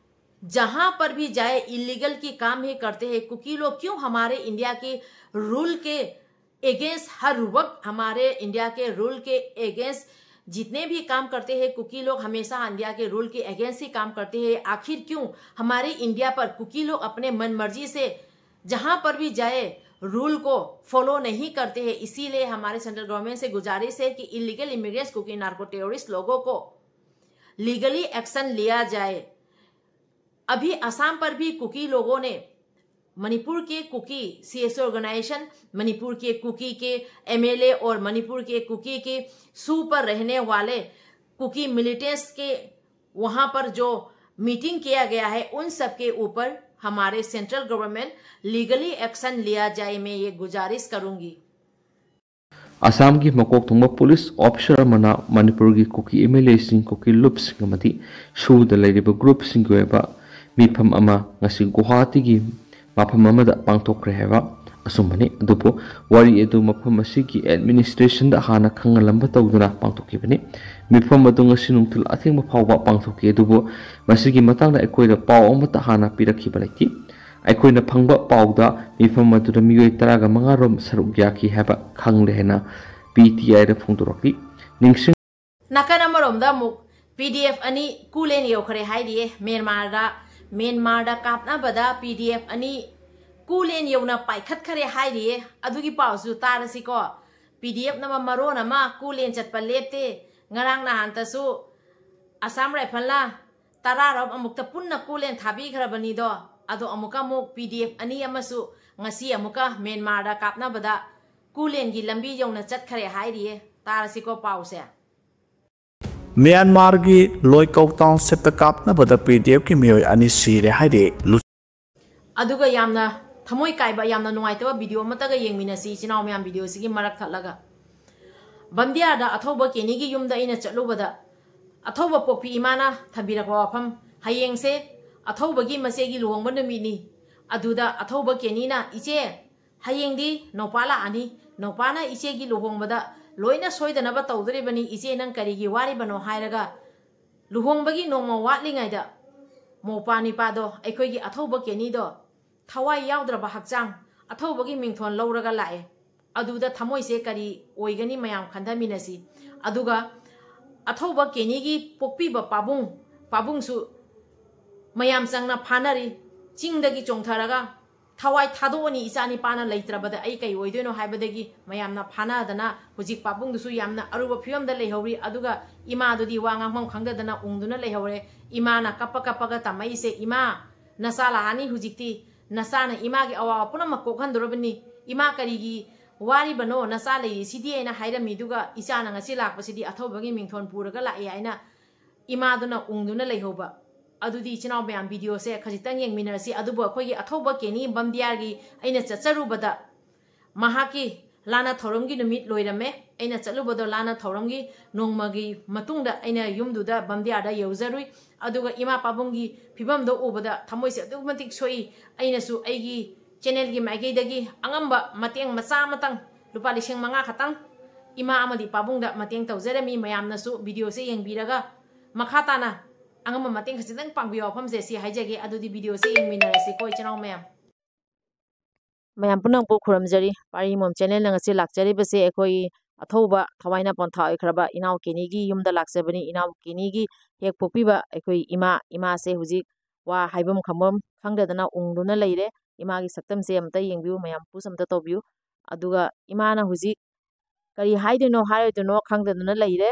जहां पर भी जाए इलीगल की काम ही करते हैं। कुकी लोग क्यों हमारे इंडिया के रूल के अगेंस्ट, हर वक्त हमारे इंडिया के रूल के अगेंस्ट जितने भी काम करते हैं कुकी लोग, हमेशा इंडिया के रूल के अगेंस्ट ही काम करते हैं। आखिर क्यों हमारे इंडिया पर कुकी लोग अपने मन मर्जी से जहां पर भी जाए रूल को फॉलो नहीं करते हैं? इसीलिए हमारे सेंट्रल गवर्नमेंट से गुजारिश है कि illegal immigrants, Kuki narco terrorist लोगों को लीगली एक्शन लिया जाए। अभी असम पर भी कुकी लोगों ने, मणिपुर के Kuki C S O organisation, Manipur के कुकी के एम एल ए और मणिपुर के कुकी के सू पर रहने वाले कुकी मिलिटेंट्स के वहां पर जो मीटिंग किया गया है, उन सब के ऊपर हमारे सेंट्रल गवर्नमेंट लीगली एक्शन लिया जाए, मैं ये गुजारिश करूंगी। ꯑꯁꯥꯝꯒꯤ ꯃꯀꯣꯛ ꯊꯣꯡꯕ ꯄꯨꯂꯤꯁ ꯑꯣꯐꯤꯁꯥꯔ ꯑꯃꯅ ꯃꯅꯤꯄꯨꯔꯒꯤ ꯀꯨꯀꯤ ꯑꯦꯝ ꯑꯦꯜ ꯑꯦꯁꯤꯡ, ꯀꯨꯀꯤ ꯂꯨꯞꯁꯤꯡ ꯑꯃꯗꯤ ꯁꯨꯗ ꯂꯩꯔꯤꯕ ꯒ꯭ꯔꯨꯞꯁꯤꯡꯒꯤ ꯑꯣꯏꯕ ꯃꯤꯐꯝ ꯑꯃ ꯉꯁꯤ ꯒꯨꯋꯥꯍꯥꯇꯤꯒꯤ ꯃꯐꯝ ꯑꯃꯗ ꯄꯥꯡꯊꯣꯛꯈ꯭ꯔꯦ ꯍꯥꯏꯕ ꯑꯆꯨꯝꯕꯅꯤ꯫ ꯑꯗꯨꯕꯨ ꯋꯥꯔꯤ ꯑꯗꯨ ꯃꯐꯝ ꯑꯁꯤꯒꯤ ꯑꯦꯗꯃꯤꯅꯤꯁꯇ꯭ꯔꯦꯁꯟꯗ ꯍꯥꯟꯅ ꯈꯪꯍꯜꯂꯝꯕ ꯇꯧꯗꯨꯅ ꯄꯥꯡꯊꯣꯛꯈꯤꯕꯅꯤ꯫ ꯃꯤꯐꯝ ꯑꯗꯨ ꯉꯁꯤ ꯅꯨꯡꯊꯤꯜ ꯑꯊꯦꯡꯕ ꯐꯥꯎꯕ ꯄꯥꯡꯊꯣꯛꯈꯤ꯫ ꯑꯗꯨꯕꯨ ꯃꯁꯤꯒꯤ ꯃꯇꯥꯡꯗ ꯑꯩꯈꯣꯏꯗ ꯄꯥꯎ ꯑꯃꯠꯇ ꯍꯥꯟꯅ ꯄꯤꯔꯛꯈꯤꯕ ꯂꯩꯇꯦ꯫ ꯑꯩꯈꯣꯏꯅ ꯐꯪꯕ ꯄꯥꯎꯗ ꯃꯤꯐꯝ ꯑꯗꯨꯗ ꯃꯤꯑꯣꯏ ꯇꯔꯥꯒ ꯃꯉꯥ ꯔꯣꯝ ꯁꯔꯨꯛ ꯌꯥꯈꯤ ꯍꯥꯏꯕ ꯈꯪꯂꯦ ꯍꯥꯏꯅ ꯄꯤ ꯇꯤ ꯑꯥꯏꯗ ꯐꯣꯡꯗꯣꯔꯛꯂꯤ꯫ ꯅꯤꯡꯁꯤꯡ ꯅꯥꯀꯟ ꯑꯃꯔꯣꯝꯗ ꯑꯃꯨꯛ ꯄꯤ ꯗꯤ ꯑꯦꯐ ꯑꯅꯤ ꯀꯨꯂꯦꯟ ꯌꯧꯈ꯭ꯔꯦ ꯍꯥꯏꯔꯤꯌꯦ꯫ ꯃ꯭ꯌꯥꯟꯃꯥꯔꯗ, ꯃ꯭ꯌꯥꯟꯃꯥꯔꯗ ꯀꯥꯞꯅꯕꯗ ꯄꯤ ꯗꯤ ꯑꯦꯐ ꯑꯅꯤ ꯀꯨꯂꯦꯟ ꯌꯧꯅ ꯄꯥꯏꯈꯠꯈ꯭ꯔꯦ ꯍꯥꯏꯔꯤꯌꯦ꯫ ꯑꯗꯨꯒꯤ ꯄꯥꯎꯁꯨ ꯇꯥꯔꯁꯤꯀꯣ꯫ ꯄꯤ ꯗꯤ ꯑꯦꯐꯅ ꯃꯔꯣꯟ ꯑꯃ ꯀꯨꯂꯦꯟ ꯆꯠꯄ ꯂꯦꯞꯇꯦ꯫ ꯉꯔꯥꯡ ꯅꯍꯥꯟꯇꯁꯨ ꯑꯁꯥꯝ ꯔꯥꯏꯐꯜꯅ ꯇꯔꯥꯔꯣꯝ ꯑꯃꯨꯛꯇ ꯄꯨꯟꯅ ꯀꯨꯂꯦꯟ ꯊꯥꯕꯤꯈ꯭ꯔꯕꯅꯤꯗꯣ꯫ ꯑꯗꯣ ꯑꯃꯨꯛꯀ ꯑꯃꯨꯛ ꯄꯤ ꯗꯤ ꯑꯦꯐ ꯑꯅꯤ ꯑꯃꯁꯨ ꯉꯁꯤ ꯑꯃꯨꯛꯀ ꯃ꯭ꯌꯥꯟꯃꯥꯔꯗ ꯀꯥꯞꯅꯕꯗ ꯀꯨꯂꯦꯟꯒꯤ ꯂꯝꯕꯤ ꯌꯧꯅ ꯆꯠꯈ꯭ꯔꯦ ꯍꯥꯏꯔꯤꯌꯦ꯫ ꯇꯥꯔꯁꯤꯀꯣ ꯄꯥꯎꯁꯦ꯫ ꯃ꯭ꯌꯥꯟꯃꯥꯔꯒꯤ ꯂꯣꯏꯀꯧ ꯇꯥꯎꯟꯁꯤꯞꯇ ꯀꯥꯞꯅꯕꯗ ꯄꯤ ꯗꯤ ꯑꯦꯐꯀꯤ ꯃꯤꯑꯣꯏ ꯑꯅꯤ ꯁꯤꯔꯦ ꯍꯥꯏꯔꯤ꯫ ꯑꯗꯨꯒ ꯌꯥꯝꯅ ꯊꯃꯣꯏ ꯀꯥꯏꯕ, ꯌꯥꯝꯅ ꯅꯨꯡꯉꯥꯏꯇꯕ ꯚꯤꯗꯤꯑꯣ ꯑꯃꯠꯇꯒ ꯌꯦꯡꯃꯤꯟꯅꯁꯤ, ꯏꯆꯤꯟ ꯏꯅꯥꯎ ꯃꯌꯥꯝ, ꯚꯤꯗꯤꯑꯣꯁꯤꯒꯤ ꯃꯔꯛ ꯊꯠꯂꯒ꯫ ꯕꯟꯗꯤꯌꯥꯔꯗ ꯑꯊꯧꯕ ꯀꯦꯅꯤꯒꯤ ꯌꯨꯝꯗ ꯑꯩꯅ ꯆꯠꯂꯨꯕꯗ, ꯑꯊꯧꯕ ꯄꯣꯛꯄꯤ ꯏꯃꯥꯅ ꯊꯝꯕꯤꯔꯛꯄ ꯋꯥꯐꯝ, ꯍꯌꯦꯡꯁꯦ ꯑꯊꯧꯕꯒꯤ ꯃꯆꯦꯒꯤ ꯂꯨꯍꯣꯡꯕ ꯅꯨꯃꯤꯠꯅꯤ꯫ ꯑꯗꯨꯗ ꯑꯊꯧꯕ ꯀꯦꯅꯤꯅ, "ꯏꯆꯦ, ꯍꯌꯦꯡꯗꯤ ꯅꯧꯄꯥ ꯂꯥꯛꯑꯅꯤ, ꯅꯧꯄꯥꯅ ꯏꯆꯦꯒꯤ ꯂꯨꯍꯣꯡꯕꯗ ꯂꯣꯏꯅ ꯁꯣꯏꯗꯅꯕ ꯇꯧꯗꯣꯔꯤꯕꯅꯤ, ꯏꯆꯦ ꯅꯪ ꯀꯔꯤꯒꯤ ꯋꯥꯔꯤꯕꯅꯣ?" ꯍꯥꯏꯔꯒ ꯂꯨꯍꯣꯡꯕꯒꯤ ꯅꯣꯡꯃ ꯋꯥꯠꯂꯤꯉꯩꯗ ꯃꯧꯄꯥ ꯅꯤꯄꯥꯗꯣ, ꯑꯩꯈꯣꯏꯒꯤ ꯑꯊꯧꯕ ꯀꯦꯅꯤꯗꯣ, ꯊꯋꯥꯏ ꯌꯥꯎꯗ꯭ꯔꯕ ꯍꯛꯆꯥꯡ, ꯑꯊꯧꯕꯒꯤ ꯃꯤꯡꯊꯣꯟ ꯂꯧꯔꯒ ꯂꯥꯛꯑꯦ꯫ ꯑꯗꯨꯗ ꯊꯃꯣꯏꯁꯦ ꯀꯔꯤ ꯑꯣꯏꯒꯅꯤ ꯃꯌꯥꯝ ꯈꯟꯊꯃꯤꯟꯅꯁꯤ꯫ ꯑꯗꯨꯒ ꯑꯊꯧꯕ ꯀꯦꯅꯤꯒꯤ ꯄꯣꯛꯄꯤꯕ ꯄꯥꯕꯨꯡ, ꯄꯥꯕꯨꯡꯁꯨ ꯃꯌꯥꯝ ꯆꯪꯅ ꯐꯥꯅꯔꯤ꯫ ꯆꯤꯡꯗꯒꯤ ꯆꯣꯡꯊꯔꯒ ꯊꯋꯥꯏ ꯊꯥꯗꯣꯛꯑꯅꯤ, ꯏꯆꯥ ꯅꯤꯄꯥꯅ ꯂꯩꯇ꯭ꯔꯕꯗ ꯑꯩ ꯀꯩ ꯑꯣꯏꯗꯣꯏꯅꯣ ꯍꯥꯏꯕꯗꯒꯤ ꯃꯌꯥꯝꯅ ꯐꯥꯅꯗꯅ ꯍꯧꯖꯤꯛ ꯄꯥꯕꯨꯡꯗꯨꯁꯨ ꯌꯥꯝꯅ ꯑꯔꯨꯕ ꯐꯤꯕꯝꯗ ꯂꯩꯍꯧꯔꯤ꯫ ꯑꯗꯨꯒ ꯏꯃꯥꯗꯨꯗꯤ ꯋꯥ ꯉꯥꯡꯐꯝ ꯈꯪꯗꯗꯅ ꯎꯪꯗꯨꯅ ꯂꯩꯍꯧꯔꯦ꯫ ꯏꯃꯥꯅ ꯀꯞꯄ ꯀꯞꯄꯒ ꯇꯝꯃꯛꯏꯁꯦ, "ꯏꯃꯥ, ꯅꯆꯥ ꯂꯥꯛꯑꯅꯤ ꯍꯧꯖꯤꯛꯇꯤ, ꯅꯆꯥꯅ ꯏꯃꯥꯒꯤ ꯑꯋꯥꯕ ꯄꯨꯝꯅꯃꯛ ꯀꯣꯛꯍꯟꯗꯣꯔꯕꯅꯤ꯫ ꯏꯃꯥ ꯀꯔꯤꯒꯤ ꯋꯥꯔꯤꯕꯅꯣ? ꯅꯆꯥ ꯂꯩꯔꯤꯁꯤꯗꯤ" ꯍꯥꯏꯅ ꯍꯥꯏꯔꯝꯃꯤꯗꯨꯒ ꯏꯆꯥꯅ ꯉꯁꯤ ꯂꯥꯛꯄꯁꯤꯗꯤ ꯑꯊꯧꯕꯒꯤ ꯃꯤꯡꯊꯣꯟ ꯄꯨꯔꯒ ꯂꯥꯛꯑꯦ ꯍꯥꯏꯅ ꯏꯃꯥꯗꯨꯅ ꯎꯪꯗꯨꯅ ꯂꯩꯍꯧꯕ꯫ ꯑꯗꯨꯗꯤ ꯏꯆꯤꯟ ꯏꯅꯥꯎ ꯃꯌꯥꯝ, ꯚꯤꯗꯤꯑꯣꯁꯦ ꯈꯖꯤꯛꯇꯪ ꯌꯦꯡꯃꯤꯟꯅꯔꯁꯤ꯫ ꯑꯗꯨꯕꯨ ꯑꯩꯈꯣꯏꯒꯤ ꯑꯊꯧꯕ ꯀꯦꯅꯤ ꯕꯝꯗꯤꯌꯥꯔꯒꯤ ꯑꯩꯅ ꯆꯠꯆꯔꯨꯕꯗ ꯃꯍꯥꯛꯀꯤ ꯂꯥꯟꯅ ꯊꯧꯔꯝꯒꯤ ꯅꯨꯃꯤꯠ ꯂꯣꯏꯔꯝꯃꯦ꯫ ꯑꯩꯅ ꯆꯠꯂꯨꯕꯗꯣ ꯂꯥꯟꯅ ꯊꯧꯔꯝꯒꯤ ꯅꯣꯡꯃꯒꯤ ꯃꯇꯨꯡꯗ ꯑꯩꯅ ꯌꯨꯝꯗꯨꯗ ꯕꯝꯗꯤꯌꯥꯔꯗ ꯌꯧꯖꯔꯨꯏ꯫ ꯑꯗꯨꯒ ꯏꯃꯥ ꯄꯥꯕꯨꯡꯒꯤ ꯐꯤꯕꯝꯗꯣ ꯎꯕꯗ ꯊꯃꯣꯏꯁꯦ ꯑꯗꯨꯛꯀꯤ ꯃꯇꯤꯛ ꯁꯣꯛꯏ꯫ ꯑꯩꯅꯁꯨ ꯑꯩꯒꯤ ꯆꯦꯅꯦꯜꯒꯤ ꯃꯥꯏꯀꯩꯗꯒꯤ ꯑꯉꯝꯕ ꯃꯇꯦꯡ ꯃꯆꯥ ꯑꯃꯇꯪ, ꯂꯨꯄꯥ ꯂꯤꯁꯤꯡ ꯃꯉꯥ ꯈꯛꯇꯪ ꯏꯃꯥ ꯑꯃꯗꯤ ꯄꯥꯕꯨꯡꯗ ꯃꯇꯦꯡ ꯇꯧꯖꯔꯝꯃꯤ꯫ ꯃꯌꯥꯝꯅꯁꯨ ꯚꯤꯗꯤꯑꯣꯁꯦ ꯌꯦꯡꯕꯤꯔꯒ ꯃꯈꯥ ꯇꯥꯅ ꯑꯉꯝꯕ ꯃꯇꯦꯡ ꯈꯖꯤꯛꯇꯪ ꯄꯥꯡꯕꯤꯌꯣ꯫ ꯋꯥꯐꯝꯁꯦ ꯁꯤ ꯍꯥꯏꯖꯒꯦ꯫ ꯑꯗꯨꯗꯤ ꯚꯤꯗꯤꯑꯣꯁꯦ ꯌꯦꯡꯃꯤꯟꯅꯔꯁꯤꯀꯣ, ꯏꯆꯤꯟ ꯏꯅꯥꯎ ꯃꯌꯥꯝ꯫ ꯃꯌꯥꯝ ꯄꯨꯝꯅꯃꯛꯄꯨ ꯈꯨꯔꯨꯝꯖꯔꯤ꯫ ꯄꯥꯔꯤ ꯃꯣꯝ ꯆꯦꯅꯦꯜꯅ ꯉꯁꯤ ꯂꯥꯛꯆꯔꯤꯕꯁꯦ ꯑꯩꯈꯣꯏꯒꯤ ꯑꯊꯧꯕ ꯊꯋꯥꯏꯅ ꯄꯣꯟꯊꯥ ꯑꯣꯏꯈ꯭ꯔꯕ ꯏꯅꯥꯎ ꯀꯦꯅꯤꯒꯤ ꯌꯨꯝꯗ ꯂꯥꯛꯆꯕꯅꯤ꯫ ꯏꯅꯥꯎ ꯀꯦꯅꯤꯒꯤ ꯍꯦꯛ ꯄꯣꯛꯄꯤꯕ ꯑꯩꯈꯣꯏ ꯏꯃꯥ, ꯏꯃꯥꯁꯦ ꯍꯧꯖꯤꯛ ꯋꯥ ꯍꯥꯏꯐꯝ ꯈꯪꯐꯝ ꯈꯪꯗꯗꯅ ꯎꯪꯗꯨꯅ ꯂꯩꯔꯦ꯫ ꯏꯃꯥꯒꯤ ꯁꯛꯇꯝꯁꯦ ꯑꯃꯇ ꯌꯦꯡꯕꯤꯌꯨ ꯃꯌꯥꯝ, ꯄꯨꯁ ꯑꯃꯇ ꯇꯧꯕꯤꯌꯨ꯫ ꯑꯗꯨꯒ ꯏꯃꯥꯅ ꯍꯧꯖꯤꯛ ꯀꯔꯤ ꯍꯥꯏꯗꯣꯏꯅꯣ ꯍꯥꯏꯔꯣꯏꯗꯣꯏꯅꯣ ꯈꯪꯗꯗꯅ ꯂꯩꯔꯦ꯫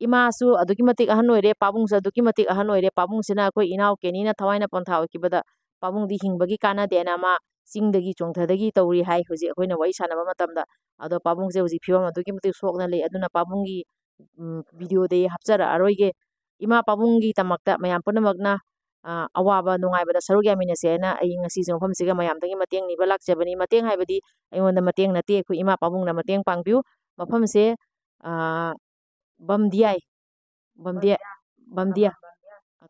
ꯏꯃꯥꯁꯨ ꯑꯗꯨꯛꯀꯤ ꯃꯇꯤꯛ ꯑꯍꯟ ꯑꯣꯏꯔꯦ, ꯄꯥꯕꯨꯡꯁꯨ ꯑꯗꯨꯛꯀꯤ ꯃꯇꯤꯛ ꯑꯍꯟ ꯑꯣꯏꯔꯦ꯫ ꯄꯥꯕꯨꯡꯁꯤꯅ ꯑꯩꯈꯣꯏ ꯏꯅꯥꯎ ꯀꯦꯅꯤꯅ ꯊꯋꯥꯏꯅ ꯄꯣꯟꯊꯥ ꯑꯣꯏꯈꯤꯕꯗ ꯄꯥꯕꯨꯡꯗꯤ ꯍꯤꯡꯕꯒꯤ ꯀꯥꯟꯅꯗꯦꯅ ꯃꯥ ꯆꯤꯡꯗꯒꯤ ꯆꯣꯡꯊꯗꯒꯤ ꯇꯧꯔꯤ ꯍꯥꯏ ꯍꯧꯖꯤꯛ ꯑꯩꯈꯣꯏꯅ ꯋꯥꯔꯤ ꯁꯥꯟꯅꯕ ꯃꯇꯝꯗ꯫ ꯑꯗꯣ ꯄꯥꯕꯨꯡꯁꯦ ꯍꯧꯖꯤꯛ ꯐꯤꯕꯝ ꯑꯗꯨꯛꯀꯤ ꯃꯇꯤꯛ ꯁꯣꯛꯅ ꯂꯩ꯫ ꯑꯗꯨꯅ ꯄꯥꯕꯨꯡꯒꯤ, ꯎꯝ, ꯚꯤꯗꯤꯑꯣꯗꯤ ꯍꯥꯞꯆꯔꯛꯑꯔꯣꯏꯒꯦ꯫ ꯏꯃꯥ ꯄꯥꯕꯨꯡꯒꯤꯗꯃꯛꯇ ꯃꯌꯥꯝ ꯄꯨꯝꯅꯃꯛꯅ, ꯑ, ꯑꯋꯥꯕ ꯅꯨꯡꯉꯥꯏꯕꯗ ꯁꯔꯨꯛ ꯌꯥꯃꯤꯟꯅꯁꯦ ꯍꯥꯏꯅ ꯑꯩ ꯉꯁꯤꯁꯨ ꯃꯐꯝꯁꯤꯒ ꯃꯌꯥꯝꯗꯒꯤ ꯃꯇꯦꯡ ꯅꯤꯕ ꯂꯥꯛꯆꯕꯅꯤ꯫ ꯃꯇꯦꯡ ꯍꯥꯏꯕꯗꯤ ꯑꯩꯉꯣꯟꯗ ꯃꯇꯦꯡ ꯅꯠꯇꯦ, ꯑꯩꯈꯣꯏ ꯏꯃꯥ ꯄꯥꯕꯨꯡꯅ ꯃꯇꯦꯡ ꯄꯥꯡꯕꯤꯌꯨ꯫ ꯃꯐꯝꯁꯦ, ꯑ, ꯕꯝꯗꯤꯌꯥꯏ, ꯕꯝꯗꯤꯌꯥ, ꯕꯝꯗꯤꯌꯥ,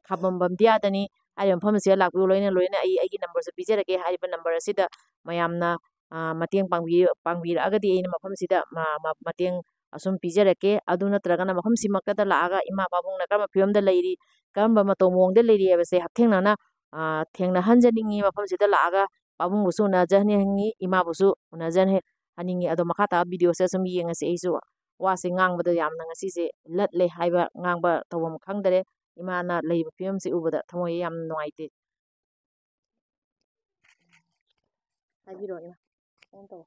ꯈꯥꯕꯝ ꯕꯝꯗꯤꯌꯥꯗꯅꯤ꯫ ꯍꯥꯏꯔꯤꯕ ꯃꯐꯝ ꯑꯁꯤꯗ ꯂꯥꯛꯄꯤꯌꯨ꯫ ꯂꯣꯏꯅ ꯂꯣꯏꯅ ꯑꯩ ꯑꯩꯒꯤ ꯅꯝꯕꯔꯁꯨ ꯄꯤꯖꯔꯛꯀꯦ꯫ ꯍꯥꯏꯔꯤꯕ ꯅꯝꯕꯔ ꯑꯁꯤꯗ ꯃꯌꯥꯝꯅ, ꯑ, ꯃꯇꯦꯡ ꯄꯥꯡꯕꯤ-, ꯄꯥꯡꯕꯤꯔꯛꯑꯒꯗꯤ ꯑꯩꯅ ꯃꯐꯝꯁꯤꯗ ꯃ-, ꯃ-, ꯃꯇꯦꯡ ꯑꯁꯨꯝ ꯄꯤꯖꯔꯛꯀꯦ꯫ ꯑꯗꯨ ꯅꯠꯇ꯭ꯔꯒꯅ ꯃꯐꯝꯁꯤꯃꯛꯇꯗ ꯂꯥꯛꯑꯒ ꯏꯃꯥ ꯄꯥꯕꯨꯡꯅ ꯀꯔꯝꯕ ꯐꯤꯕꯝꯗ ꯂꯩꯔꯤ, ꯀꯔꯝꯕ ꯃꯇꯧ ꯃꯑꯣꯡꯗ ꯂꯩꯔꯤ ꯍꯥꯏꯕꯁꯦ ꯍꯛꯊꯦꯡꯅꯅ, ꯑ, ꯊꯦꯡꯅꯍꯟꯖꯅꯤꯡꯉꯤ꯫ ꯃꯐꯝꯁꯤꯗ ꯂꯥꯛꯑꯒ ꯄꯥꯕꯨꯡꯕꯨꯁꯨ ꯎꯅꯖꯍꯟꯅꯤꯡꯉꯤ, ꯏꯃꯥꯕꯨꯁꯨ ꯎꯅꯖꯍꯟꯅꯤꯡꯉꯤ꯫ ꯑꯗꯣ ꯃꯈꯥ ꯇꯥꯕ ꯚꯤꯗꯤꯑꯣꯁꯦ ꯁꯨꯝ ꯌꯦꯡꯉꯁꯤ꯫ ꯑꯩꯁꯨ ꯋꯥꯁꯦ ꯉꯥꯡꯕꯗ ꯌꯥꯝꯅ ꯉꯁꯤꯁꯦ ꯂꯠꯂꯦ ꯍꯥꯏꯕ, ꯉꯥꯡꯕ ꯇꯧꯐꯝ ꯈꯪꯗꯔꯦ꯫ ꯏꯃꯥꯅ ꯂꯩꯔꯤꯕ ꯐꯤꯕꯝꯁꯦ ꯎꯕꯗ ꯊꯃꯣꯏ ꯌꯥꯝ ꯅꯨꯡꯉꯥꯏꯇꯦ꯫ ꯍꯥꯏꯕꯤꯔꯣ ꯏꯃꯥ꯫ ꯐꯣꯟ ꯇꯧ꯫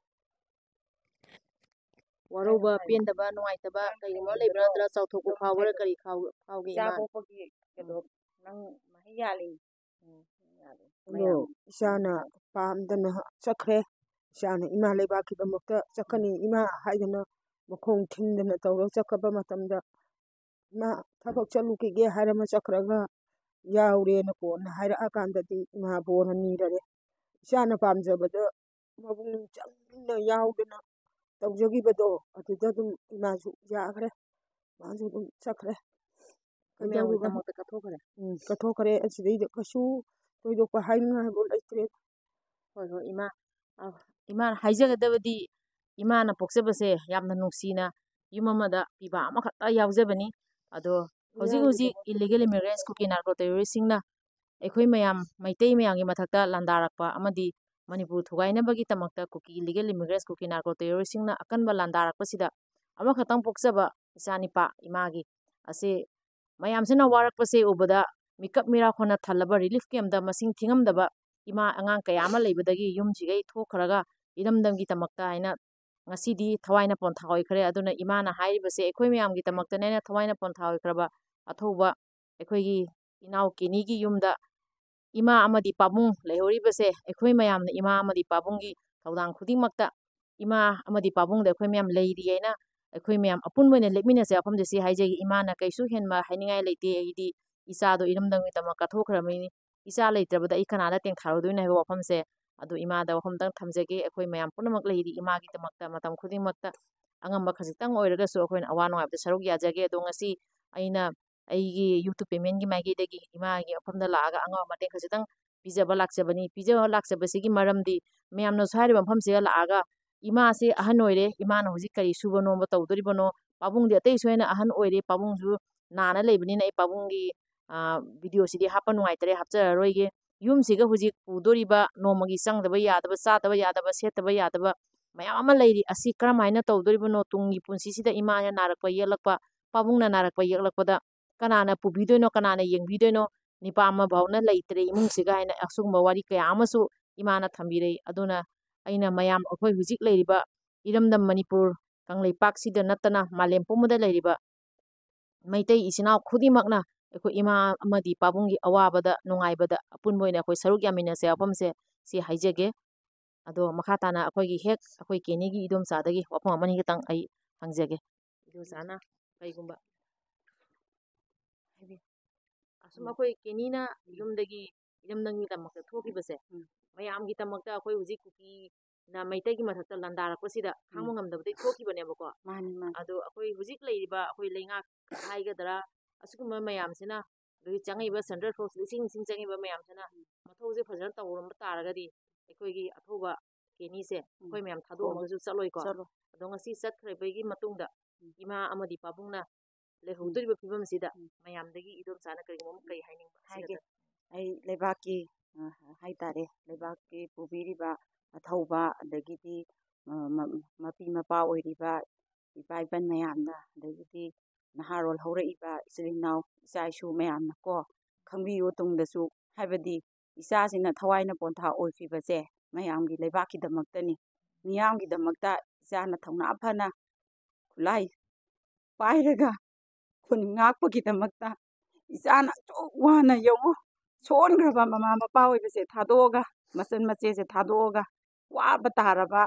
ꯋꯥꯔꯧꯕ, ꯄꯦꯟꯗꯕ, ꯅꯨꯡꯉꯥꯏꯇꯕ ꯀꯔꯤꯒꯨꯝꯕ ꯂꯩꯕ꯭ꯔꯥ? ꯅꯠꯇ꯭ꯔꯒ ꯆꯥꯎꯊꯣꯛꯄ ꯐꯥꯎꯕ꯭ꯔꯥ? ꯀꯔꯤ ꯐꯥꯎ-, ꯐꯥꯎꯒꯦ ꯏꯆꯥ ꯏꯃꯥ? ꯄꯣꯛꯄꯒꯤ ꯀꯩꯅꯣ, ꯅꯪ ꯃꯍꯩ ꯌꯥꯜꯂꯤ꯫ ꯑꯗꯣ ꯃꯌꯥꯝ ꯏꯆꯥꯅ ꯄꯥꯝꯗꯅ ꯆꯠꯈ꯭ꯔꯦ꯫ ꯏꯆꯥꯅ ꯏꯃꯥ ꯂꯩꯕꯥꯛꯀꯤꯗꯃꯛꯇ ꯆꯠꯀꯅꯤ, ꯏꯃꯥ ꯍꯥꯏꯗꯅ ꯃꯈꯣꯡ ꯊꯤꯟꯗꯅ ꯇꯧꯔꯒ ꯆꯠꯈ꯭ꯔꯕ ꯃꯇꯝꯗ, ꯏꯃꯥ ꯊꯕꯛ ꯆꯠꯂꯨꯈꯤꯒꯦ ꯍꯥꯏꯔꯝꯃ ꯆꯠꯈ꯭ꯔꯒ, ꯌꯥꯎꯔꯦꯅ ꯀꯣꯟꯅ ꯍꯥꯏꯔꯛꯑꯀꯥꯟꯗꯗꯤ ꯏꯃꯥ ꯕꯣꯔ ꯅꯤꯔꯔꯦ꯫ ꯏꯆꯥꯅ ꯄꯥꯝꯖꯕꯗ ꯃꯄꯨꯛꯅꯤꯡ ꯆꯪꯅ ꯌꯥꯎꯗꯅ ꯇꯧꯖꯈꯤꯕꯗꯣ ꯑꯗꯨꯗ ꯑꯗꯨꯝ ꯏꯃꯥꯁꯨ ꯌꯥꯈ꯭ꯔꯦ, ꯃꯥꯁꯨ ꯑꯗꯨꯝ ꯆꯠꯈ꯭ꯔꯦ꯫ ꯀꯩꯗꯧꯔꯨꯕ? ꯃꯌꯥꯝꯒꯤꯗꯃꯛꯇ ꯀꯠꯊꯣꯛꯈ꯭ꯔꯦ꯫ ꯎꯝ, ꯀꯠꯊꯣꯛꯈ꯭ꯔꯦ꯫ ꯑꯁꯤꯗꯩꯗ ꯀꯩꯁꯨ ꯊꯣꯏꯗꯣꯛꯄ ꯍꯥꯏꯅꯤꯡꯉꯥꯏꯕꯨ ꯂꯩꯇ꯭ꯔꯦ꯫ ꯍꯣꯏ, ꯍꯣꯏ, ꯏꯃꯥ꯫ ꯑ, ꯏꯃꯥꯅ ꯍꯥꯏꯖꯒꯗꯕꯗꯤ, ꯏꯃꯥꯅ ꯄꯣꯛꯆꯕꯁꯦ ꯌꯥꯝꯅ ꯅꯨꯡꯁꯤꯅ ꯌꯨꯝ ꯑꯃꯗ ꯄꯤꯕ ꯑꯃꯈꯛꯇ ꯌꯥꯎꯖꯕꯅꯤ꯫ ꯑꯗꯣ ꯍꯧꯖꯤꯛ ꯍꯧꯖꯤꯛ ꯌꯥꯎꯖꯕꯅꯤ꯫ Illegal immigrants, ꯀꯨꯀꯤ narco terroristꯁꯤꯡꯅ ꯑꯩꯈꯣꯏ ꯃꯌꯥꯝ, ꯃꯩꯇꯩ ꯃꯌꯥꯝꯒꯤ ꯃꯊꯛꯇ ꯂꯥꯟꯗꯥꯔꯛꯄ ꯑꯃꯗꯤ ꯃꯅꯤꯄꯨꯔ ꯊꯨꯒꯥꯏꯅꯕꯒꯤꯗꯃꯛꯇ ꯀꯨꯀꯤ illegal immigrants, ꯀꯨꯀꯤ narco terroristꯁꯤꯡꯅ ꯑꯀꯟꯕ ꯂꯥꯟꯗꯥꯔꯛꯄꯁꯤꯗ ꯑꯃꯈꯛꯇꯪ ꯄꯣꯛꯆꯕ ꯏꯆꯥꯅꯤꯄꯥ ꯏꯃꯥꯒꯤ ꯑꯁꯤ ꯃꯌꯥꯝꯁꯤꯅ ꯋꯥꯔꯛꯄꯁꯦ ꯎꯕꯗ ꯃꯤꯀꯞ ꯃꯤꯔꯥ ꯍꯣꯟꯅ ꯊꯜꯂꯕ relief campꯇ ꯃꯁꯤꯡ ꯊꯤꯉꯝꯗꯕ ꯏꯃꯥ ꯑꯉꯥꯡ ꯀꯌꯥ ꯑꯃ ꯂꯩꯕꯗꯒꯤ ꯌꯨꯝꯁꯤꯒꯩ ꯊꯣꯛꯈ꯭ꯔꯒ ꯏꯔꯝꯗꯝꯒꯤꯗꯃꯛꯇ ꯍꯥꯏꯅ ꯉꯁꯤꯗꯤ ꯊꯋꯥꯏꯅ ꯄꯣꯟꯊꯥ ꯑꯣꯏꯈ꯭ꯔꯦ꯫ ꯑꯗꯨꯅ ꯏꯃꯥꯅ ꯍꯥꯏꯔꯤꯕꯁꯦ ꯑꯩꯈꯣꯏ ꯃꯌꯥꯝꯒꯤꯗꯃꯛꯇꯅꯦꯅ ꯊꯋꯥꯏꯅ ꯄꯣꯟꯊꯥ ꯑꯣꯏꯈ꯭ꯔꯕ ꯑꯊꯧꯕ ꯑꯩꯈꯣꯏꯒꯤ ꯏꯅꯥꯎ ꯀꯦꯅꯤꯒꯤ ꯌꯨꯝꯗ ꯏꯃꯥ ꯑꯃꯗꯤ ꯄꯥꯕꯨꯡ ꯂꯩꯍꯧꯔꯤꯕꯁꯦ ꯑꯩꯈꯣꯏ ꯃꯌꯥꯝꯅ ꯏꯃꯥ ꯑꯃꯗꯤ ꯄꯥꯕꯨꯡꯒꯤ ꯊꯧꯗꯥꯡ ꯈꯨꯗꯤꯡꯃꯛꯇ ꯏꯃꯥ ꯑꯃꯗꯤ ꯄꯥꯕꯨꯡꯗ ꯑꯩꯈꯣꯏ ꯃꯌꯥꯝ ꯂꯩꯔꯤ ꯍꯥꯏꯅ ꯑꯩꯈꯣꯏ ꯃꯌꯥꯝ ꯑꯄꯨꯟꯕ ꯑꯣꯏꯅ ꯂꯦꯞꯃꯤꯟꯅꯁꯦ ꯋꯥꯐꯝꯁꯦ ꯁꯤ ꯍꯥꯏꯖꯒꯦ꯫ ꯏꯃꯥꯅ ꯀꯩꯁꯨ ꯍꯦꯟꯕ ꯍꯥꯏꯅꯤꯡꯉꯥꯏ ꯂꯩꯇꯦ꯫ ꯑꯩꯗꯤ ꯏꯆꯥꯗꯣ ꯏꯔꯝꯗꯝꯒꯤꯗꯃꯛ ꯀꯠꯊꯣꯛꯈ꯭ꯔꯕꯅꯤ꯫ ꯏꯆꯥ ꯂꯩꯇ꯭ꯔꯕꯗ ꯑꯩ ꯀꯅꯥꯗ ꯇꯦꯡꯊꯥꯔꯨꯗꯣꯏꯅꯣ ꯍꯥꯏꯕ ꯋꯥꯐꯝꯁꯦ ꯑꯗꯨ ꯏꯃꯥꯗ ꯋꯥꯐꯝꯗꯪ ꯊꯝꯖꯒꯦ꯫ ꯑꯩꯈꯣꯏ ꯃꯌꯥꯝ ꯄꯨꯝꯅꯃꯛ ꯂꯩꯔꯤ ꯏꯃꯥꯒꯤꯗꯃꯛꯇ ꯃꯇꯝ ꯈꯨꯗꯤꯡꯃꯛꯇ꯫ ꯑꯉꯝꯕ ꯈꯖꯤꯛꯇꯪ ꯑꯣꯏꯔꯒꯁꯨ ꯑꯩꯈꯣꯏꯅ ꯑꯋꯥ ꯅꯨꯡꯉꯥꯏꯕꯗ ꯁꯔꯨꯛ ꯌꯥꯖꯒꯦ꯫ ꯑꯗꯣ ꯉꯁꯤ ꯑꯩꯅ ꯑꯩꯒꯤ YouTube paymentꯀꯤ ꯃꯥꯏꯀꯩꯗꯒꯤ ꯏꯃꯥꯒꯤ ꯃꯐꯝꯗ ꯂꯥꯛꯑꯒ ꯑꯉꯝꯕ ꯃꯇꯦꯡ ꯈꯖꯤꯛꯇꯪ ꯄꯤꯖꯕ ꯂꯥꯛꯆꯕꯅꯤ꯫ ꯄꯤꯖꯕ ꯂꯥꯛꯆꯕꯁꯤꯒꯤ ꯃꯔꯝꯗꯤ ꯃꯌꯥꯝꯅꯁꯨ ꯍꯥꯏꯔꯤꯕ ꯃꯐꯝꯁꯤꯗ ꯂꯥꯛꯑꯒ ꯏꯃꯥꯁꯤ ꯑꯍꯟ ꯑꯣꯏꯔꯦ, ꯏꯃꯥꯅ ꯍꯧꯖꯤꯛ ꯀꯔꯤ ꯁꯨꯕ ꯅꯣꯝꯕ ꯇꯧꯗꯣꯔꯤꯕꯅꯣ, ꯄꯥꯕꯨꯡꯗꯤ ꯑꯇꯩꯁꯨ ꯍꯦꯟꯅ ꯑꯍꯟ ꯑꯣꯏꯔꯦ, ꯄꯥꯕꯨꯡꯁꯨ ꯅꯥꯅ ꯂꯩꯕꯅꯤꯅ ꯑꯩ ꯄꯥꯕꯨꯡꯒꯤ, ꯑ, videoꯁꯤꯗꯤ ꯍꯥꯞꯄ ꯅꯨꯡꯉꯥꯏꯇꯔꯦ, ꯍꯥꯞꯆꯔꯔꯣꯏꯒꯦ꯫ ꯌꯨꯝꯁꯤꯒ ꯍꯧꯖꯤꯛ ꯄꯨꯗꯣꯔꯤꯕ ꯅꯣꯡꯃꯒꯤ ꯆꯪꯗꯕ ꯌꯥꯗꯕ, ꯆꯥꯗꯕ ꯌꯥꯗꯕ, ꯁꯦꯠꯇꯕ ꯌꯥꯗꯕ ꯃꯌꯥꯝ ꯑꯃ ꯂꯩꯔꯤ꯫ ꯑꯁꯤ ꯀꯔꯝꯍꯥꯏꯅ ꯇꯧꯗꯣꯔꯤꯕꯅꯣ? ꯇꯨꯡꯒꯤ ꯄꯨꯟꯁꯤꯁꯤꯗ ꯏꯃꯥꯅ ꯅꯥꯔꯛꯄ ꯌꯦꯛꯂꯛꯄ, ꯄꯥꯕꯨꯡꯅ ꯅꯥꯔꯛꯄ ꯌꯦꯛꯂꯛꯄꯗ ꯀꯅꯥꯅ ꯄꯨꯕꯤꯗꯣꯏꯅꯣ, ꯀꯅꯥꯅ ꯌꯦꯡꯕꯤꯗꯣꯏꯅꯣ? ꯅꯤꯄꯥ ꯑꯃꯐꯥꯎꯅ ꯂꯩꯇ꯭ꯔꯦ ꯏꯃꯨꯡꯁꯤꯒ ꯍꯥꯏꯅ ꯑꯁꯤꯒꯨꯝꯕ ꯋꯥꯔꯤ ꯀꯌꯥ ꯑꯃꯁꯨ ꯏꯃꯥꯅ ꯊꯝꯕꯤꯔꯛꯏ꯫ ꯑꯗꯨꯅ ꯑꯩꯅ ꯃꯌꯥꯝ ꯑꯩꯈꯣꯏ ꯍꯧꯖꯤꯛ ꯂꯩꯔꯤꯕ ꯏꯔꯝꯗꯝ ꯃꯅꯤꯄꯨꯔ ꯀꯪꯂꯩꯄꯥꯛꯁꯤꯗ ꯅꯠꯇꯅ ꯃꯥꯂꯦꯝ ꯄꯨꯝꯕꯗ ꯂꯩꯔꯤꯕ ꯃꯩꯇꯩ ꯏꯆꯤꯟ ꯏꯅꯥꯎ ꯈꯨꯗꯤꯡꯃꯛꯅ ꯑꯩꯈꯣꯏ ꯏꯃꯥ ꯑꯃꯗꯤ ꯄꯥꯕꯨꯡꯒꯤ ꯑꯋꯥꯕꯗ, ꯅꯨꯡꯉꯥꯏꯕꯗ ꯑꯄꯨꯟꯕ ꯑꯣꯏꯅ ꯑꯩꯈꯣꯏ ꯁꯔꯨꯛ ꯌꯥꯃꯤꯟꯅꯁꯦ ꯋꯥꯐꯝꯁꯦ ꯁꯤ ꯍꯥꯏꯖꯒꯦ꯫ ꯑꯗꯣ ꯃꯈꯥ ꯇꯥꯅ ꯑꯩꯈꯣꯏꯒꯤ ꯍꯦꯛ ꯑꯩꯈꯣꯏ ꯀꯦꯅꯤꯒꯤ ꯏꯗꯣꯝꯆꯥꯗꯒꯤ ꯋꯥꯐꯝ ꯑꯃꯅꯤ ꯈꯛꯇꯪ ꯑꯩ ꯍꯪꯖꯒꯦ꯫ ꯏꯗꯣꯝꯆꯥꯅ ꯀꯩꯒꯨꯝꯕ ꯍꯥꯏꯕꯤꯌꯨ꯫ ꯑꯁꯨꯝ ꯎꯝ꯫ ꯑꯩꯈꯣꯏ ꯀꯦꯅꯤꯅ ꯎꯝ꯫ ꯌꯨꯝꯗꯒꯤ ꯏꯔꯝꯗꯝꯒꯤꯗꯃꯛꯇ ꯊꯣꯛꯈꯤꯕꯁꯦ, ꯎꯝ꯫ ꯃꯌꯥꯝꯒꯤꯗꯃꯛꯇ ꯑꯩꯈꯣꯏ ꯍꯧꯖꯤꯛ ꯀꯨꯀꯤꯅ ꯃꯩꯇꯩꯒꯤ ꯃꯊꯛꯇ ꯂꯥꯟꯗꯥꯔꯛꯄꯁꯤꯗ ꯈꯥꯡꯕ ꯎꯝ꯫ ꯉꯝꯗꯕꯗꯒꯤ ꯊꯣꯛꯈꯤꯕꯅꯦꯕꯀꯣ꯫ ꯃꯥꯅꯤ, ꯃꯥꯅꯤ꯫ ꯑꯗꯣ ꯑꯩꯈꯣꯏ ꯍꯧꯖꯤꯛ ꯂꯩꯔꯤꯕ ꯑꯩꯈꯣꯏ ꯂꯩꯉꯥꯛ ꯍꯥꯏꯒꯗ꯭ꯔꯥ, ꯑꯁꯤꯒꯨꯝꯕ ꯃꯌꯥꯝꯁꯤꯅ, ꯑꯗꯒꯤ ꯆꯪꯉꯛꯏꯕ central force ꯂꯤꯁꯤꯡ ꯂꯤꯁꯤꯡ ꯆꯪꯉꯛꯏꯕ ꯃꯌꯥꯝꯁꯤꯅ ꯎꯝ꯫ ꯃꯊꯧꯁꯦ ꯐꯖꯅ ꯇꯧꯔꯝꯕ ꯇꯥꯔꯒꯗꯤ ꯑꯩꯈꯣꯏꯒꯤ ꯑꯊꯧꯕ ꯀꯦꯅꯤꯁꯦ ꯎꯝ꯫ ꯑꯩꯈꯣꯏ ꯃꯌꯥꯝ ꯊꯥꯗꯣꯛꯑꯝꯃꯒꯁꯨ ꯆꯠꯂꯣꯏꯀꯣ꯫ ꯆꯠꯂꯣꯏ꯫ ꯑꯗꯣ ꯉꯁꯤ ꯆꯠꯈ꯭ꯔꯕꯒꯤ ꯃꯇꯨꯡꯗ ꯎꯝ꯫ ꯏꯃꯥ ꯑꯃꯗꯤ ꯄꯥꯕꯨꯡꯅ ꯎꯝ꯫ ꯂꯩꯍꯧꯗꯣꯔꯤꯕ ꯐꯤꯕꯝꯁꯤꯗ ꯎꯝ꯫ ꯃꯌꯥꯝꯗꯒꯤ ꯏꯗꯣꯝꯆꯥꯅ ꯀꯔꯤꯒꯨꯝꯕ ꯑꯃ ꯀꯔꯤ ꯍꯥꯏꯅꯤꯡꯕ? ꯍꯥꯏꯒꯦ꯫ ꯑꯩ ꯂꯩꯕꯥꯛꯀꯤ, ꯑ, ꯍꯥꯏꯇꯥꯔꯦ, ꯂꯩꯕꯥꯛꯀꯤ ꯄꯨꯕꯤꯔꯤꯕ ꯑꯊꯧꯕ, ꯑꯗꯒꯤꯗꯤ, ꯑ, ꯃ-, ꯃꯄꯤ ꯃꯄꯥ ꯑꯣꯏꯔꯤꯕ ꯏꯄꯥ ꯏꯄꯟ ꯃꯌꯥꯝꯅ, ꯑꯗꯒꯤꯗꯤ ꯅꯍꯥꯔꯣꯜ ꯍꯧꯔꯛꯏꯕ ꯏꯆꯤꯜ ꯏꯅꯥꯎ ꯏꯆꯥ ꯏꯁꯨ ꯃꯌꯥꯝꯅ ꯀꯣ, ꯈꯪꯕꯤꯌꯨ ꯇꯨꯡꯗꯁꯨ, ꯍꯥꯏꯕꯗꯤ ꯏꯆꯥꯁꯤꯅ ꯊꯋꯥꯏꯅ ꯄꯣꯟꯊꯥ ꯑꯣꯏꯈꯤꯕꯁꯦ ꯃꯌꯥꯝꯒꯤ ꯂꯩꯕꯥꯛꯀꯤꯗꯃꯛꯇꯅꯤ꯫ ꯃꯤꯌꯥꯝꯒꯤꯗꯃꯛꯇ ꯏꯆꯥꯅ ꯊꯧꯅꯥ ꯐꯅ ꯈꯨꯠꯂꯥꯏ ꯄꯥꯏꯔꯒ ꯈꯨꯟ ꯉꯥꯛꯄꯒꯤꯗꯃꯛꯇ ꯏꯆꯥꯅ ꯑꯁꯨꯛ ꯋꯥꯅ ꯌꯦꯡꯉꯨ, ꯁꯣꯟꯈ꯭ꯔꯕ ꯃꯃꯥ ꯃꯄꯥ ꯑꯣꯏꯕꯁꯦ ꯊꯥꯗꯣꯛꯑꯒ, ꯃꯆꯟ ꯃꯆꯦꯁꯦ ꯊꯥꯗꯣꯛꯑꯒ, ꯋꯥꯕ ꯇꯥꯔꯕ,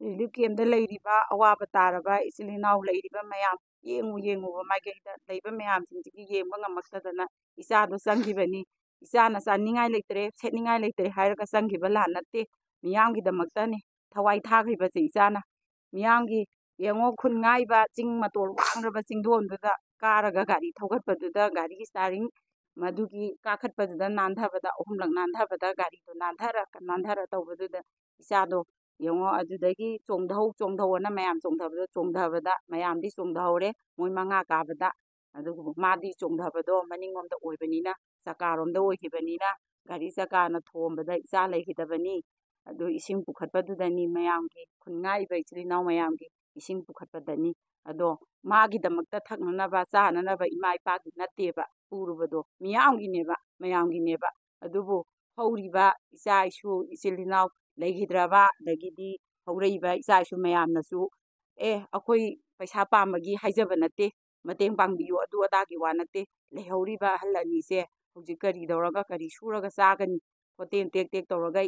relief campꯇ ꯂꯩꯔꯤꯕ ꯑꯋꯥꯕ ꯇꯥꯔꯕ ꯏꯆꯤꯜ ꯏꯅꯥꯎ ꯂꯩꯔꯤꯕ ꯃꯌꯥꯝ, ꯌꯦꯡꯉꯨ ꯌꯦꯡꯉꯨꯕ ꯃꯥꯏꯀꯩꯗ ꯂꯩꯕ ꯃꯌꯥꯝꯁꯤꯡꯁꯤꯒꯤ ꯌꯦꯡꯕ ꯉꯝꯃꯛꯇꯗꯅ ꯏꯆꯥꯗꯣ ꯆꯪꯈꯤꯕꯅꯤ꯫ ꯏꯆꯥꯅ ꯆꯥꯅꯤꯡꯉꯥꯏ ꯂꯩꯇ꯭ꯔꯦ, ꯁꯦꯠꯅꯤꯡꯉꯥꯏ ꯂꯩꯇ꯭ꯔꯦ ꯍꯥꯏꯔꯒ ꯆꯪꯈꯤꯕ ꯂꯥꯟ ꯅꯠꯇꯦ, ꯃꯤꯌꯥꯝꯒꯤꯗꯃꯛꯇꯅꯤ ꯊꯋꯥꯏ ꯊꯥꯈ꯭ꯔꯤꯕꯁꯦ ꯏꯆꯥꯅ꯫ ꯃꯤꯌꯥꯝꯒꯤ ꯌꯦꯡꯉꯣ, ꯈꯨꯟ ꯉꯥꯛꯏꯕ ꯆꯤꯡ ꯃꯇꯣꯜ ꯋꯥꯡꯈ꯭ꯔꯕ ꯆꯤꯡꯗꯣꯟꯗꯨꯗ ꯀꯥꯔꯒ ꯒꯥꯔꯤ ꯊꯧꯒꯠꯄꯗꯨꯗ ꯒꯥꯔꯤꯒꯤ steering ꯃꯗꯨꯒꯤ ꯀꯥꯈꯠꯄꯗꯨꯗ ꯅꯥꯟꯊꯕꯗ, ꯑꯍꯨꯝꯂꯛ ꯅꯥꯟꯊꯕꯗ ꯒꯥꯔꯤꯗꯣ ꯅꯥꯟꯊꯔ ꯅꯥꯟꯊꯔ ꯇꯧꯕꯗꯨꯗ ꯏꯆꯥꯗꯣ ꯌꯦꯡꯉꯣ, ꯑꯗꯨꯗꯒꯤ ꯆꯣꯡꯊꯍꯧ ꯆꯣꯡꯊꯍꯧꯅ ꯃꯌꯥꯝ ꯆꯣꯡꯊꯕꯗ, ꯆꯣꯡꯊꯕꯗ ꯃꯌꯥꯝꯗꯤ ꯆꯣꯡꯊꯍꯧꯔꯦ, ꯃꯣꯏ ꯃꯉꯥ ꯀꯥꯕꯗ꯫ ꯑꯗꯨꯕꯨ ꯃꯥꯗꯤ ꯆꯣꯡꯊꯕꯗꯣ ꯃꯅꯤꯡꯂꯣꯝꯗ ꯑꯣꯏꯕꯅꯤꯅ, ꯆꯀꯥꯔꯣꯝꯗ ꯑꯣꯏꯈꯤꯕꯅꯤꯅ, ꯒꯥꯔꯤ ꯆꯀꯥꯅ ꯊꯣꯝꯕꯗ ꯏꯆꯥ ꯂꯩꯈꯤꯗꯕꯅꯤ꯫ ꯑꯗꯨ ꯏꯁꯤꯡ ꯄꯨꯈꯠꯄꯗꯨꯗꯅꯤ, ꯃꯌꯥꯝꯒꯤ ꯈꯨꯟ ꯉꯥꯛꯏꯕ ꯏꯆꯤꯜ ꯏꯅꯥꯎ ꯃꯌꯥꯝꯒꯤ ꯏꯁꯤꯡ ꯄꯨꯈꯠꯄꯗꯅꯤ꯫ ꯑꯗꯣ ꯃꯥꯒꯤꯗꯃꯛꯇ ꯊꯛꯅꯅꯕ, ꯆꯥꯅꯅꯕ ꯏꯃꯥ ꯏꯄꯥꯒꯤ ꯅꯠꯇꯦꯕ ꯄꯨꯔꯨꯕꯗꯣ, ꯃꯤꯌꯥꯝꯒꯤꯅꯦꯕ, ꯃꯌꯥꯝꯒꯤꯅꯦꯕ꯫ ꯑꯗꯨꯕꯨ ꯍꯧꯔꯤꯕ ꯏꯆꯥ ꯏꯁꯨ, ꯏꯆꯤꯜ ꯏꯅꯥꯎ ꯂꯩꯈꯤꯗ꯭ꯔꯕ, ꯑꯗꯒꯤꯗꯤ ꯍꯧꯔꯛꯏꯕ ꯏꯆꯥ ꯏꯁꯨ ꯃꯌꯥꯝꯅꯁꯨ, "ꯑꯦ, ꯑꯩꯈꯣꯏ ꯄꯩꯁꯥ ꯄꯥꯝꯕꯒꯤ ꯍꯥꯏꯖꯕ ꯅꯠꯇꯦ, ꯃꯇꯦꯡ ꯄꯥꯡꯕꯤꯌꯨ ꯑꯗꯨ ꯑꯗꯥꯒꯤ ꯋꯥ ꯅꯠꯇꯦ, ꯂꯩꯍꯧꯔꯤꯕ ꯑꯍꯜ ꯑꯅꯤꯁꯦ ꯍꯧꯖꯤꯛ ꯀꯔꯤ ꯇꯧꯔꯒ, ꯀꯔꯤ ꯁꯨꯔꯒ ꯆꯥꯒꯅꯤ?" ꯍꯣꯇꯦꯜ ꯇꯦꯛ ꯇꯦꯛ ꯇꯧꯔꯒ,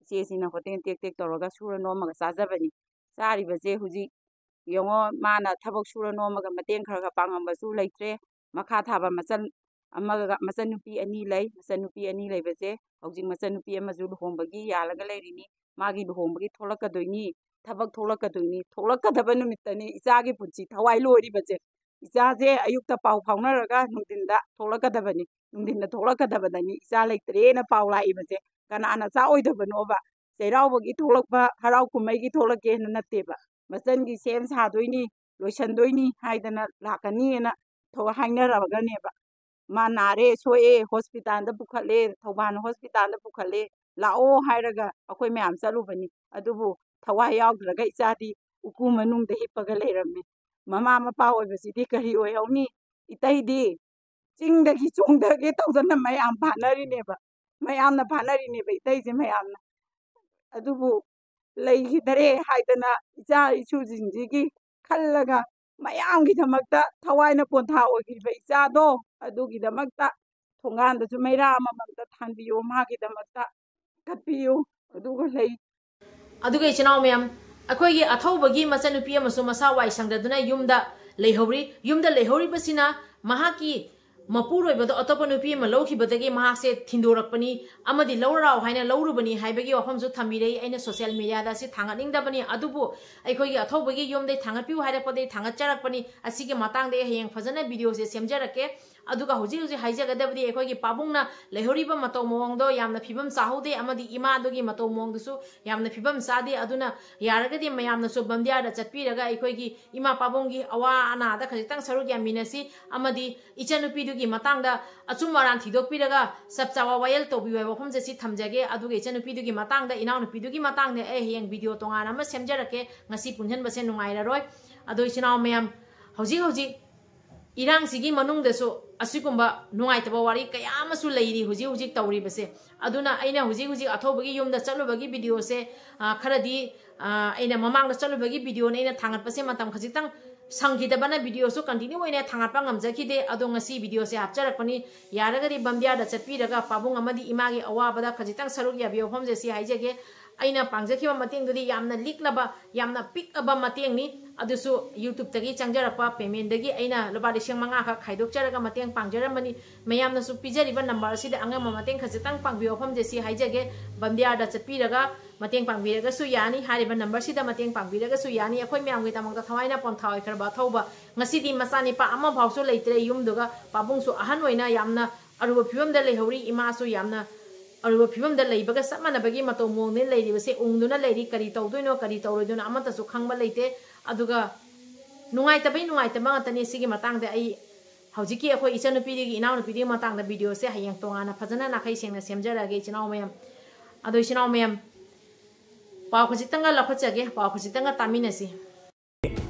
ꯏꯆꯦꯁꯤꯅ ꯍꯣꯇꯦꯜ ꯇꯦꯛ ꯇꯦꯛ ꯇꯧꯔꯒ ꯁꯨꯔ ꯅꯣꯝꯃꯒ ꯆꯥꯖꯕꯅꯤ꯫ ꯆꯥꯔꯤꯕꯁꯦ ꯍꯧꯖꯤꯛ ꯌꯦꯡꯉꯣ, ꯃꯥꯅ ꯊꯕꯛ ꯁꯨꯔ ꯅꯣꯝꯃꯒ ꯃꯇꯦꯡ ꯈꯔ ꯈꯔ ꯄꯥꯡꯉꯝꯕꯁꯨ ꯂꯩꯇ꯭ꯔꯦ꯫ ꯃꯈꯥ ꯊꯥꯕ ꯃꯆꯜ ꯑꯃꯒ ꯃꯆꯟꯅꯨꯄꯤ ꯑꯅꯤ ꯂꯩ꯫ ꯃꯆꯟꯅꯨꯄꯤ ꯑꯅꯤ ꯂꯩꯕꯁꯦ ꯍꯧꯖꯤꯛ ꯃꯆꯟꯅꯨꯄꯤ ꯑꯃꯁꯨ ꯂꯨꯍꯣꯡꯕꯒꯤ ꯌꯥꯜꯂꯒ ꯂꯩꯔꯤꯅꯤ꯫ ꯃꯥꯒꯤ ꯂꯨꯍꯣꯡꯕꯒꯤ ꯊꯣꯛꯂꯛꯀꯗꯣꯏꯅꯤ, ꯊꯕꯛ ꯊꯣꯛꯂꯛꯀꯗꯣꯏꯅꯤ꯫ ꯊꯣꯛꯂꯛꯀꯗꯕ ꯅꯨꯃꯤꯠꯇꯅꯤ ꯏꯆꯥꯒꯤ ꯄꯨꯟꯁꯤ ꯊꯋꯥꯏ ꯂꯣꯏꯔꯤꯕꯁꯦ꯫ ꯏꯆꯥꯁꯦ ꯑꯌꯨꯛꯇ ꯄꯥꯎ ꯐꯥꯎꯅꯔꯒ ꯅꯨꯡꯊꯤꯟꯗ ꯊꯣꯛꯂꯛꯀꯗꯕꯅꯤ, ꯅꯨꯡꯊꯤꯟꯗ ꯊꯣꯛꯂꯛꯀꯗꯕꯗꯅꯤ ꯏꯆꯥ ꯂꯩꯇ꯭ꯔꯦꯅ ꯄꯥꯎ ꯂꯥꯛꯏꯕꯁꯦ꯫ ꯀꯅꯥꯅ ꯆꯥꯛꯑꯣꯏꯗꯕꯅꯣꯕ? ꯆꯩꯔꯥꯎꯕꯒꯤ ꯊꯣꯛꯂꯛꯄ, ꯍꯔꯥꯎ ꯀꯨꯝꯍꯩꯒꯤ ꯊꯣꯛꯂꯛꯀꯦꯅ ꯅꯠꯇꯦꯕ꯫ ꯃꯆꯟꯒꯤ ꯁꯦꯝ ꯁꯥꯗꯣꯏꯅꯤ, ꯂꯣꯏꯁꯟꯗꯣꯏꯅꯤ ꯍꯥꯏꯗꯅ ꯂꯥꯛꯀꯅꯤꯅ ꯊꯣꯛ-, ꯍꯥꯏꯅꯔꯒꯅꯦꯕ꯫ ꯃꯥ ꯅꯥꯔꯦ, ꯁꯣꯛꯑꯦ, ꯍꯣꯁꯄꯤꯇꯥꯜꯗ ꯄꯨꯈꯠꯂꯦ, ꯊꯧꯕꯥꯜ ꯍꯣꯁꯄꯤꯇꯥꯜꯗ ꯄꯨꯈꯠꯂꯦ, ꯂꯥꯛꯑꯣ ꯍꯥꯏꯔꯒ ꯑꯩꯈꯣꯏ ꯃꯌꯥꯝ ꯆꯠꯂꯨꯕꯅꯤ꯫ ꯑꯗꯨꯕꯨ ꯊꯋꯥꯏ ꯌꯥꯎꯗ꯭ꯔꯒ ꯏꯆꯥꯗꯤ ꯎꯀꯨ ꯃꯅꯨꯡꯗ ꯍꯤꯞꯄꯒ ꯂꯩꯔꯝꯃꯦ꯫ ꯃꯃꯥ ꯃꯄꯥ ꯑꯣꯏꯕꯁꯤꯗꯤ ꯀꯔꯤ ꯑꯣꯏꯍꯧꯅꯤ? ꯏꯇꯩꯗꯤ ꯆꯤꯡꯗꯒꯤ ꯆꯣꯡꯊꯒꯦ ꯇꯧꯗꯅ ꯃꯌꯥꯝ ꯐꯥꯅꯔꯤꯅꯦꯕ, ꯃꯌꯥꯝꯅ ꯐꯥꯅꯔꯤꯅꯦꯕ ꯏꯇꯩꯁꯦ ꯃꯌꯥꯝꯅ꯫ ꯑꯗꯨꯕꯨ ꯂꯩꯈꯤꯗꯔꯦ ꯍꯥꯏꯗꯅ ꯏꯆꯥ ꯏꯁꯨꯁꯤꯡꯁꯤꯒꯤ ꯈꯜꯂꯒ ꯃꯌꯥꯝꯒꯤꯗꯃꯛꯇ ꯊꯋꯥꯏꯅ ꯄꯣꯟꯊꯥ ꯑꯣꯏꯈꯤꯕ ꯏꯆꯥꯗꯣ, ꯑꯗꯨꯒꯤꯗꯃꯛꯇ ꯊꯣꯡꯒꯥꯟꯗꯁꯨ ꯃꯩꯔꯥ ꯑꯃꯃꯝꯇ ꯊꯥꯟꯕꯤꯌꯨ, ꯃꯥꯒꯤꯗꯃꯛꯇ ꯀꯠꯄꯤꯌꯨ꯫ ꯑꯗꯨꯒ ꯂꯩ꯫ ꯑꯗꯨꯒ ꯏꯆꯤꯟ ꯏꯅꯥꯎ ꯃꯌꯥꯝ, ꯑꯩꯈꯣꯏꯒꯤ ꯑꯊꯧꯕꯒꯤ ꯃꯆꯟꯅꯨꯄꯤ ꯑꯃꯁꯨ ꯃꯁꯥ ꯋꯥꯏ ꯁꯪꯗꯗꯨꯅ ꯌꯨꯝꯗ ꯂꯩꯍꯧꯔꯤ꯫ ꯌꯨꯝꯗ ꯂꯩꯍꯧꯔꯤꯕꯁꯤꯅ ꯃꯍꯥꯛꯀꯤ ꯃꯄꯨꯔꯣꯏꯕꯗꯣ ꯑꯇꯣꯞꯄ ꯅꯨꯄꯤ ꯑꯃ ꯂꯧꯈꯤꯕꯗꯒꯤ ꯃꯍꯥꯛꯁꯦ ꯊꯤꯟꯗꯣꯔꯛꯄꯅꯤ ꯑꯃꯗꯤ ꯂꯧꯔ ꯂꯥꯛꯑꯣ ꯍꯥꯏꯅ ꯂꯧꯔꯨꯕꯅꯤ ꯍꯥꯏꯕꯒꯤ ꯋꯥꯐꯝꯁꯨ ꯊꯝꯕꯤꯔꯛꯏ꯫ ꯑꯩꯅ social media ꯗ ꯑꯁꯤ ꯊꯥꯡꯒꯠꯅꯤꯡꯗꯕꯅꯤ, ꯑꯗꯨꯕꯨ ꯑꯩꯈꯣꯏꯒꯤ ꯑꯊꯧꯕꯒꯤ ꯌꯨꯝꯗꯩ ꯊꯥꯡꯒꯠꯄꯤꯌꯨ ꯍꯥꯏꯔꯛꯄꯗꯒꯤ ꯊꯥꯡꯒꯠꯆꯔꯛꯄꯅꯤ꯫ ꯑꯁꯤꯒꯤ ꯃꯇꯥꯡꯗ ꯑꯩ ꯍꯌꯦꯡ ꯐꯖꯅ video ꯁꯦ ꯁꯦꯝꯖꯔꯛꯀꯦ꯫ ꯑꯗꯨꯒ ꯍꯧꯖꯤꯛ ꯍꯧꯖꯤꯛ ꯍꯥꯏꯖꯒꯗꯕꯗꯤ ꯑꯩꯈꯣꯏꯒꯤ ꯄꯥꯕꯨꯡꯅ ꯂꯩꯍꯧꯔꯤꯕ ꯃꯇꯧ ꯃꯑꯣꯡꯗꯣ ꯌꯥꯝꯅ ꯐꯤꯕꯝ ꯆꯥꯍꯧꯗꯦ ꯑꯃꯗꯤ ꯏꯃꯥꯗꯨꯒꯤ ꯃꯇꯧ ꯃꯑꯣꯡꯗꯨꯁꯨ ꯌꯥꯝꯅ ꯐꯤꯕꯝ ꯆꯥꯗꯦ꯫ ꯑꯗꯨꯅ ꯌꯥꯔꯒꯗꯤ ꯃꯌꯥꯝꯅꯁꯨ ꯕꯝꯗꯤꯌꯥꯔꯗ ꯆꯠꯄꯤꯔꯒ ꯑꯩꯈꯣꯏꯒꯤ ꯏꯃꯥ ꯄꯥꯕꯨꯡꯒꯤ ꯑꯋꯥ ꯑꯅꯥꯗ ꯈꯖꯤꯛꯇꯪ ꯁꯔꯨꯛ ꯌꯥꯃꯤꯟꯅꯁꯤ ꯑꯃꯗꯤ ꯏꯆꯟꯅꯨꯄꯤꯗꯨꯒꯤ ꯃꯇꯥꯡꯗ ꯑꯆꯨꯝ ꯑꯔꯥꯟ ꯊꯤꯗꯣꯛꯄꯤꯔꯒ ꯆꯞ ꯆꯥꯕ ꯋꯥꯌꯦꯜ ꯇꯧꯕꯤꯌꯨ ꯍꯥꯏꯕ ꯋꯥꯐꯝꯁꯦ ꯁꯤ ꯊꯝꯖꯒꯦ꯫ ꯑꯗꯨꯒ ꯏꯆꯟꯅꯨꯄꯤꯗꯨꯒꯤ ꯃꯇꯥꯡꯗ, ꯏꯅꯥꯎꯅꯨꯄꯤꯗꯨꯒꯤ ꯃꯇꯥꯡꯗ ꯑꯩ ꯍꯌꯦꯡ video ꯇꯣꯉꯥꯟꯅ ꯑꯃ ꯁꯦꯝꯖꯔꯛꯀꯦ꯫ ꯉꯁꯤ ꯄꯨꯟꯁꯤꯟꯕꯁꯦ ꯅꯨꯡꯉꯥꯏꯔꯔꯣꯏ꯫ ꯑꯗꯣ ꯏꯆꯤꯟ ꯏꯅꯥꯎ ꯃꯌꯥꯝ, ꯍꯧꯖꯤꯛ ꯍꯧꯖꯤꯛ ꯏꯔꯥꯡꯁꯤꯒꯤ ꯃꯅꯨꯡꯗꯁꯨ ꯑꯁꯤꯒꯨꯝꯕ ꯅꯨꯡꯉꯥꯏꯇꯕ ꯋꯥꯔꯤ ꯀꯌꯥ ꯑꯃꯁꯨ ꯂꯩꯔꯤ ꯍꯧꯖꯤꯛ ꯍꯧꯖꯤꯛ ꯇꯧꯔꯤꯕꯁꯦ꯫ ꯑꯗꯨꯅ ꯑꯩꯅ ꯍꯧꯖꯤꯛ ꯍꯧꯖꯤꯛ ꯑꯊꯧꯕꯒꯤ ꯌꯨꯝꯗ ꯆꯠꯂꯨꯕꯒꯤ video ꯁꯦ, ꯑ, ꯈꯔꯗꯤ, ꯑ, ꯑꯩꯅ ꯃꯃꯥꯡꯗ ꯆꯠꯂꯨꯕꯒꯤ video ꯅ ꯑꯩꯅ ꯊꯥꯡꯒꯠꯄꯁꯦ ꯃꯇꯝ ꯈꯖꯤꯛꯇꯪ ꯁꯪꯈꯤꯗꯕꯅ video ꯁꯨ continue ꯑꯣꯏꯅ ꯊꯥꯡꯒꯠꯄ ꯉꯝꯖꯈꯤꯗꯦ꯫ ꯑꯗꯣ ꯉꯁꯤ video ꯁꯦ ꯍꯥꯞꯆꯔꯛꯄꯅꯤ꯫ ꯌꯥꯔꯒꯗꯤ ꯕꯝꯗꯤꯌꯥꯔꯗ ꯆꯠꯄꯤꯔꯒ ꯄꯥꯕꯨꯡ ꯑꯃꯗꯤ ꯏꯃꯥꯒꯤ ꯑꯋꯥꯕꯗ ꯈꯖꯤꯛꯇꯪ ꯁꯔꯨꯛ ꯌꯥꯕꯤꯌꯨ ꯋꯥꯐꯝꯁꯦ ꯁꯤ ꯍꯥꯏꯖꯒꯦ꯫ ꯑꯩꯅ ꯄꯥꯡꯖꯈꯤꯕ ꯃꯇꯦꯡꯗꯨꯗꯤ ꯌꯥꯝꯅ ꯂꯤꯛꯂꯕ, ꯌꯥꯝꯅ ꯄꯤꯛꯂꯕ ꯃꯇꯦꯡꯅꯤ꯫ ꯑꯗꯨꯁꯨ YouTube-ꯇꯒꯤ ꯆꯪꯖꯔꯛꯄ payment-ꯗꯒꯤ ꯑꯩꯅ ꯂꯨꯄꯥ ꯂꯤꯁꯤꯡ ꯃꯉꯥ ꯈꯛ ꯈꯥꯏꯗꯣꯛꯆꯔꯒ ꯃꯇꯦꯡ ꯄꯥꯡꯖꯔꯝꯕꯅꯤ꯫ ꯃꯌꯥꯝꯅꯁꯨ ꯄꯤꯖꯔꯤꯕ number ꯑꯁꯤꯗ ꯑꯉꯝꯕ ꯃꯇꯦꯡ ꯈꯖꯤꯛꯇꯪ ꯄꯥꯡꯕꯤꯌꯨ꯫ ꯋꯥꯐꯝꯁꯦ ꯁꯤ ꯍꯥꯏꯖꯒꯦ, ꯕꯝꯗꯤꯌꯥꯔꯗ ꯆꯠꯄꯤꯔꯒ ꯃꯇꯦꯡ ꯄꯥꯡꯕꯤꯔꯒꯁꯨ ꯌꯥꯅꯤ꯫ ꯍꯥꯏꯔꯤꯕ number-ꯁꯤꯗ ꯃꯇꯦꯡ ꯄꯥꯡꯕꯤꯔꯒꯁꯨ ꯌꯥꯅꯤ꯫ ꯑꯩꯈꯣꯏ ꯃꯌꯥꯝꯒꯤꯗꯃꯛꯇ ꯊꯋꯥꯏꯅ ꯄꯣꯟꯊꯥ ꯑꯣꯏꯈ꯭ꯔꯕ ꯑꯊꯧꯕ, ꯉꯁꯤꯗꯤ ꯃꯆꯥꯅꯤꯄꯥ ꯑꯃꯐꯥꯎꯁꯨ ꯂꯩꯇ꯭ꯔꯦ ꯌꯨꯝꯗꯨꯒ, ꯄꯥꯕꯨꯡꯁꯨ ꯑꯍꯟ ꯑꯣꯏꯅ ꯌꯥꯝꯅ ꯑꯔꯨꯕ ꯐꯤꯕꯝꯗ ꯂꯩꯍꯧꯔꯤ, ꯏꯃꯥꯁꯨ ꯌꯥꯝꯅ ꯑꯔꯨꯕ ꯐꯤꯕꯝꯗ ꯂꯩꯕꯒ ꯆꯞ ꯃꯥꯟꯅꯕꯒꯤ ꯃꯇꯧ ꯃꯑꯣꯡꯗ ꯂꯩꯔꯤꯕꯁꯦ꯫ ꯎꯪꯗꯨꯅ ꯂꯩꯔꯤ, ꯀꯔꯤ ꯇꯧꯗꯣꯏꯅꯣ, ꯀꯔꯤ ꯇꯧꯔꯣꯏꯗꯣꯏꯅꯣ ꯑꯃꯠꯇꯁꯨ ꯈꯪꯕ ꯂꯩꯇꯦ꯫ ꯑꯗꯨꯒ ꯅꯨꯡꯉꯥꯏꯇꯕꯩ ꯅꯨꯡꯉꯥꯏꯇꯕ ꯉꯥꯛꯇꯅꯤ꯫ ꯁꯤꯒꯤ ꯃꯇꯥꯡꯗ ꯑꯩ ꯍꯧꯖꯤꯛꯀꯤ ꯑꯩꯈꯣꯏ ꯏꯆꯟꯅꯨꯄꯤꯗꯒꯤ, ꯏꯅꯥꯎꯅꯨꯄꯤꯗꯒꯤ ꯃꯇꯥꯡꯗ video-ꯁꯦ ꯍꯌꯦꯡ ꯇꯣꯉꯥꯟꯅ ꯐꯖꯅ ꯅꯥꯈꯩ ꯁꯦꯡꯅ ꯁꯦꯝꯖꯔꯛꯑꯒꯦ, ꯏꯆꯤꯟ ꯏꯅꯥꯎ ꯃꯌꯥꯝ꯫ ꯑꯗꯣ ꯏꯆꯤꯟ ꯏꯅꯥꯎ ꯃꯌꯥꯝ, ꯄꯥꯎ ꯈꯖꯤꯛꯇꯪꯒ ꯂꯧꯈꯠꯆꯒꯦ, ꯄꯥꯎ ꯈꯖꯤꯛꯇꯪꯒ ꯇꯥꯃꯤꯟꯅꯁꯤ꯫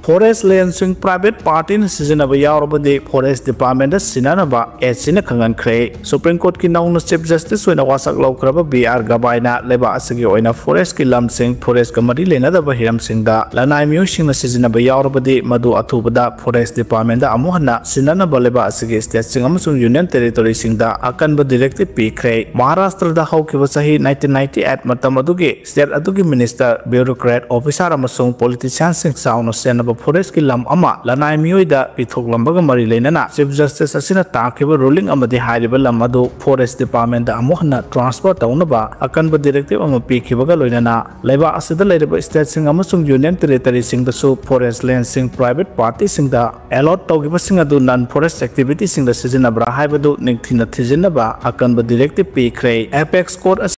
Forest land-ꯁꯤꯡ private party-ꯅ ꯁꯤꯖꯤꯟꯅꯕ ꯌꯥꯎꯔꯕꯗꯤ Forest Department-ꯇ ꯁꯤꯟꯅꯅꯕ S C-ꯅ ꯈꯪꯍꯟꯈ꯭ꯔꯦ꯫ Supreme Court-ꯀꯤ ꯅꯧꯅ Chief Justice ꯑꯣꯏꯅ ꯋꯥꯁꯛ ꯂꯧꯈ꯭ꯔꯕ B R Gavai-ꯅ ꯂꯩꯕꯥꯛ ꯑꯁꯤꯒꯤ ꯑꯣꯏꯅ forest-ꯀꯤ ꯂꯝꯁꯤꯡ, forest-ꯀ ꯃꯔꯤ ꯂꯩꯅꯗꯕ ꯍꯤꯔꯝꯁꯤꯡꯗ ꯂꯅꯥꯏ ꯃꯤꯑꯣꯏꯁꯤꯡꯅ ꯁꯤꯖꯤꯟꯅꯕ ꯌꯥꯎꯔꯕꯗꯤ ꯃꯗꯨ ꯑꯊꯨꯕꯗ Forest Department-ꯇ ꯑꯃꯨꯛ ꯍꯟꯅ ꯁꯤꯟꯅꯅꯕ ꯂꯩꯕꯥꯛ ꯑꯁꯤꯒꯤ state-ꯁꯤꯡ ꯑꯃꯁꯨꯡ Union Territory-ꯁꯤꯡꯗ ꯑꯀꯟꯕ directive ꯄꯤꯈ꯭ꯔꯦ꯫ ꯃꯍꯥꯔꯥꯁꯇ꯭ꯔꯗ ꯍꯧꯈꯤꯕ ꯆꯍꯤ nineteen ninety-eight ꯃꯇꯝ ꯑꯗꯨꯒꯤ state ꯑꯗꯨꯒꯤ minister, bureaucrat, officer ꯑꯃꯁꯨꯡ politician-ꯁꯤꯡ ꯆꯥꯎꯅ ꯁꯦꯟꯅꯕ forest-ꯀꯤ ꯂꯝ ꯑꯃ ꯂꯅꯥꯏ ꯃꯤꯑꯣꯏꯗ ꯄꯤꯊꯣꯛꯂꯝꯕꯒ ꯃꯔꯤ ꯂꯩꯅꯅ Chief Justice ꯑꯁꯤꯅ ꯇꯥꯈꯤꯕ ruling ꯑꯃꯗꯤ ꯍꯥꯏꯔꯤꯕ ꯂꯝ ꯑꯗꯨ Forest Department-ꯇ ꯑꯃꯨꯛ ꯍꯟꯅ transfer ꯇꯧꯅꯕ ꯑꯀꯟꯕ directive ꯑꯃ ꯄꯤꯈꯤꯕꯒ ꯂꯣꯏꯅꯅ ꯂꯩꯕꯥꯛ ꯑꯁꯤꯗ ꯂꯩꯔꯤꯕ state-ꯁꯤꯡ ꯑꯃꯁꯨꯡ Union Territory-ꯁꯤꯡꯗꯁꯨ forest land-ꯁꯤꯡ private party-ꯁꯤꯡꯗ allot ꯇꯧꯈꯤꯕꯁꯤꯡ ꯑꯗꯨ non-forest activity-ꯁꯤꯡꯗ ꯁꯤꯖꯤꯟꯅꯕ꯭ꯔꯥ ꯍꯥꯏꯕꯗꯨ ꯅꯤꯡꯊꯤꯅ ꯊꯤꯖꯤꯟꯅꯕ ꯑꯀꯟꯕ directive ꯄꯤꯈ꯭ꯔꯦ꯫ Apex Court ꯑꯁꯤ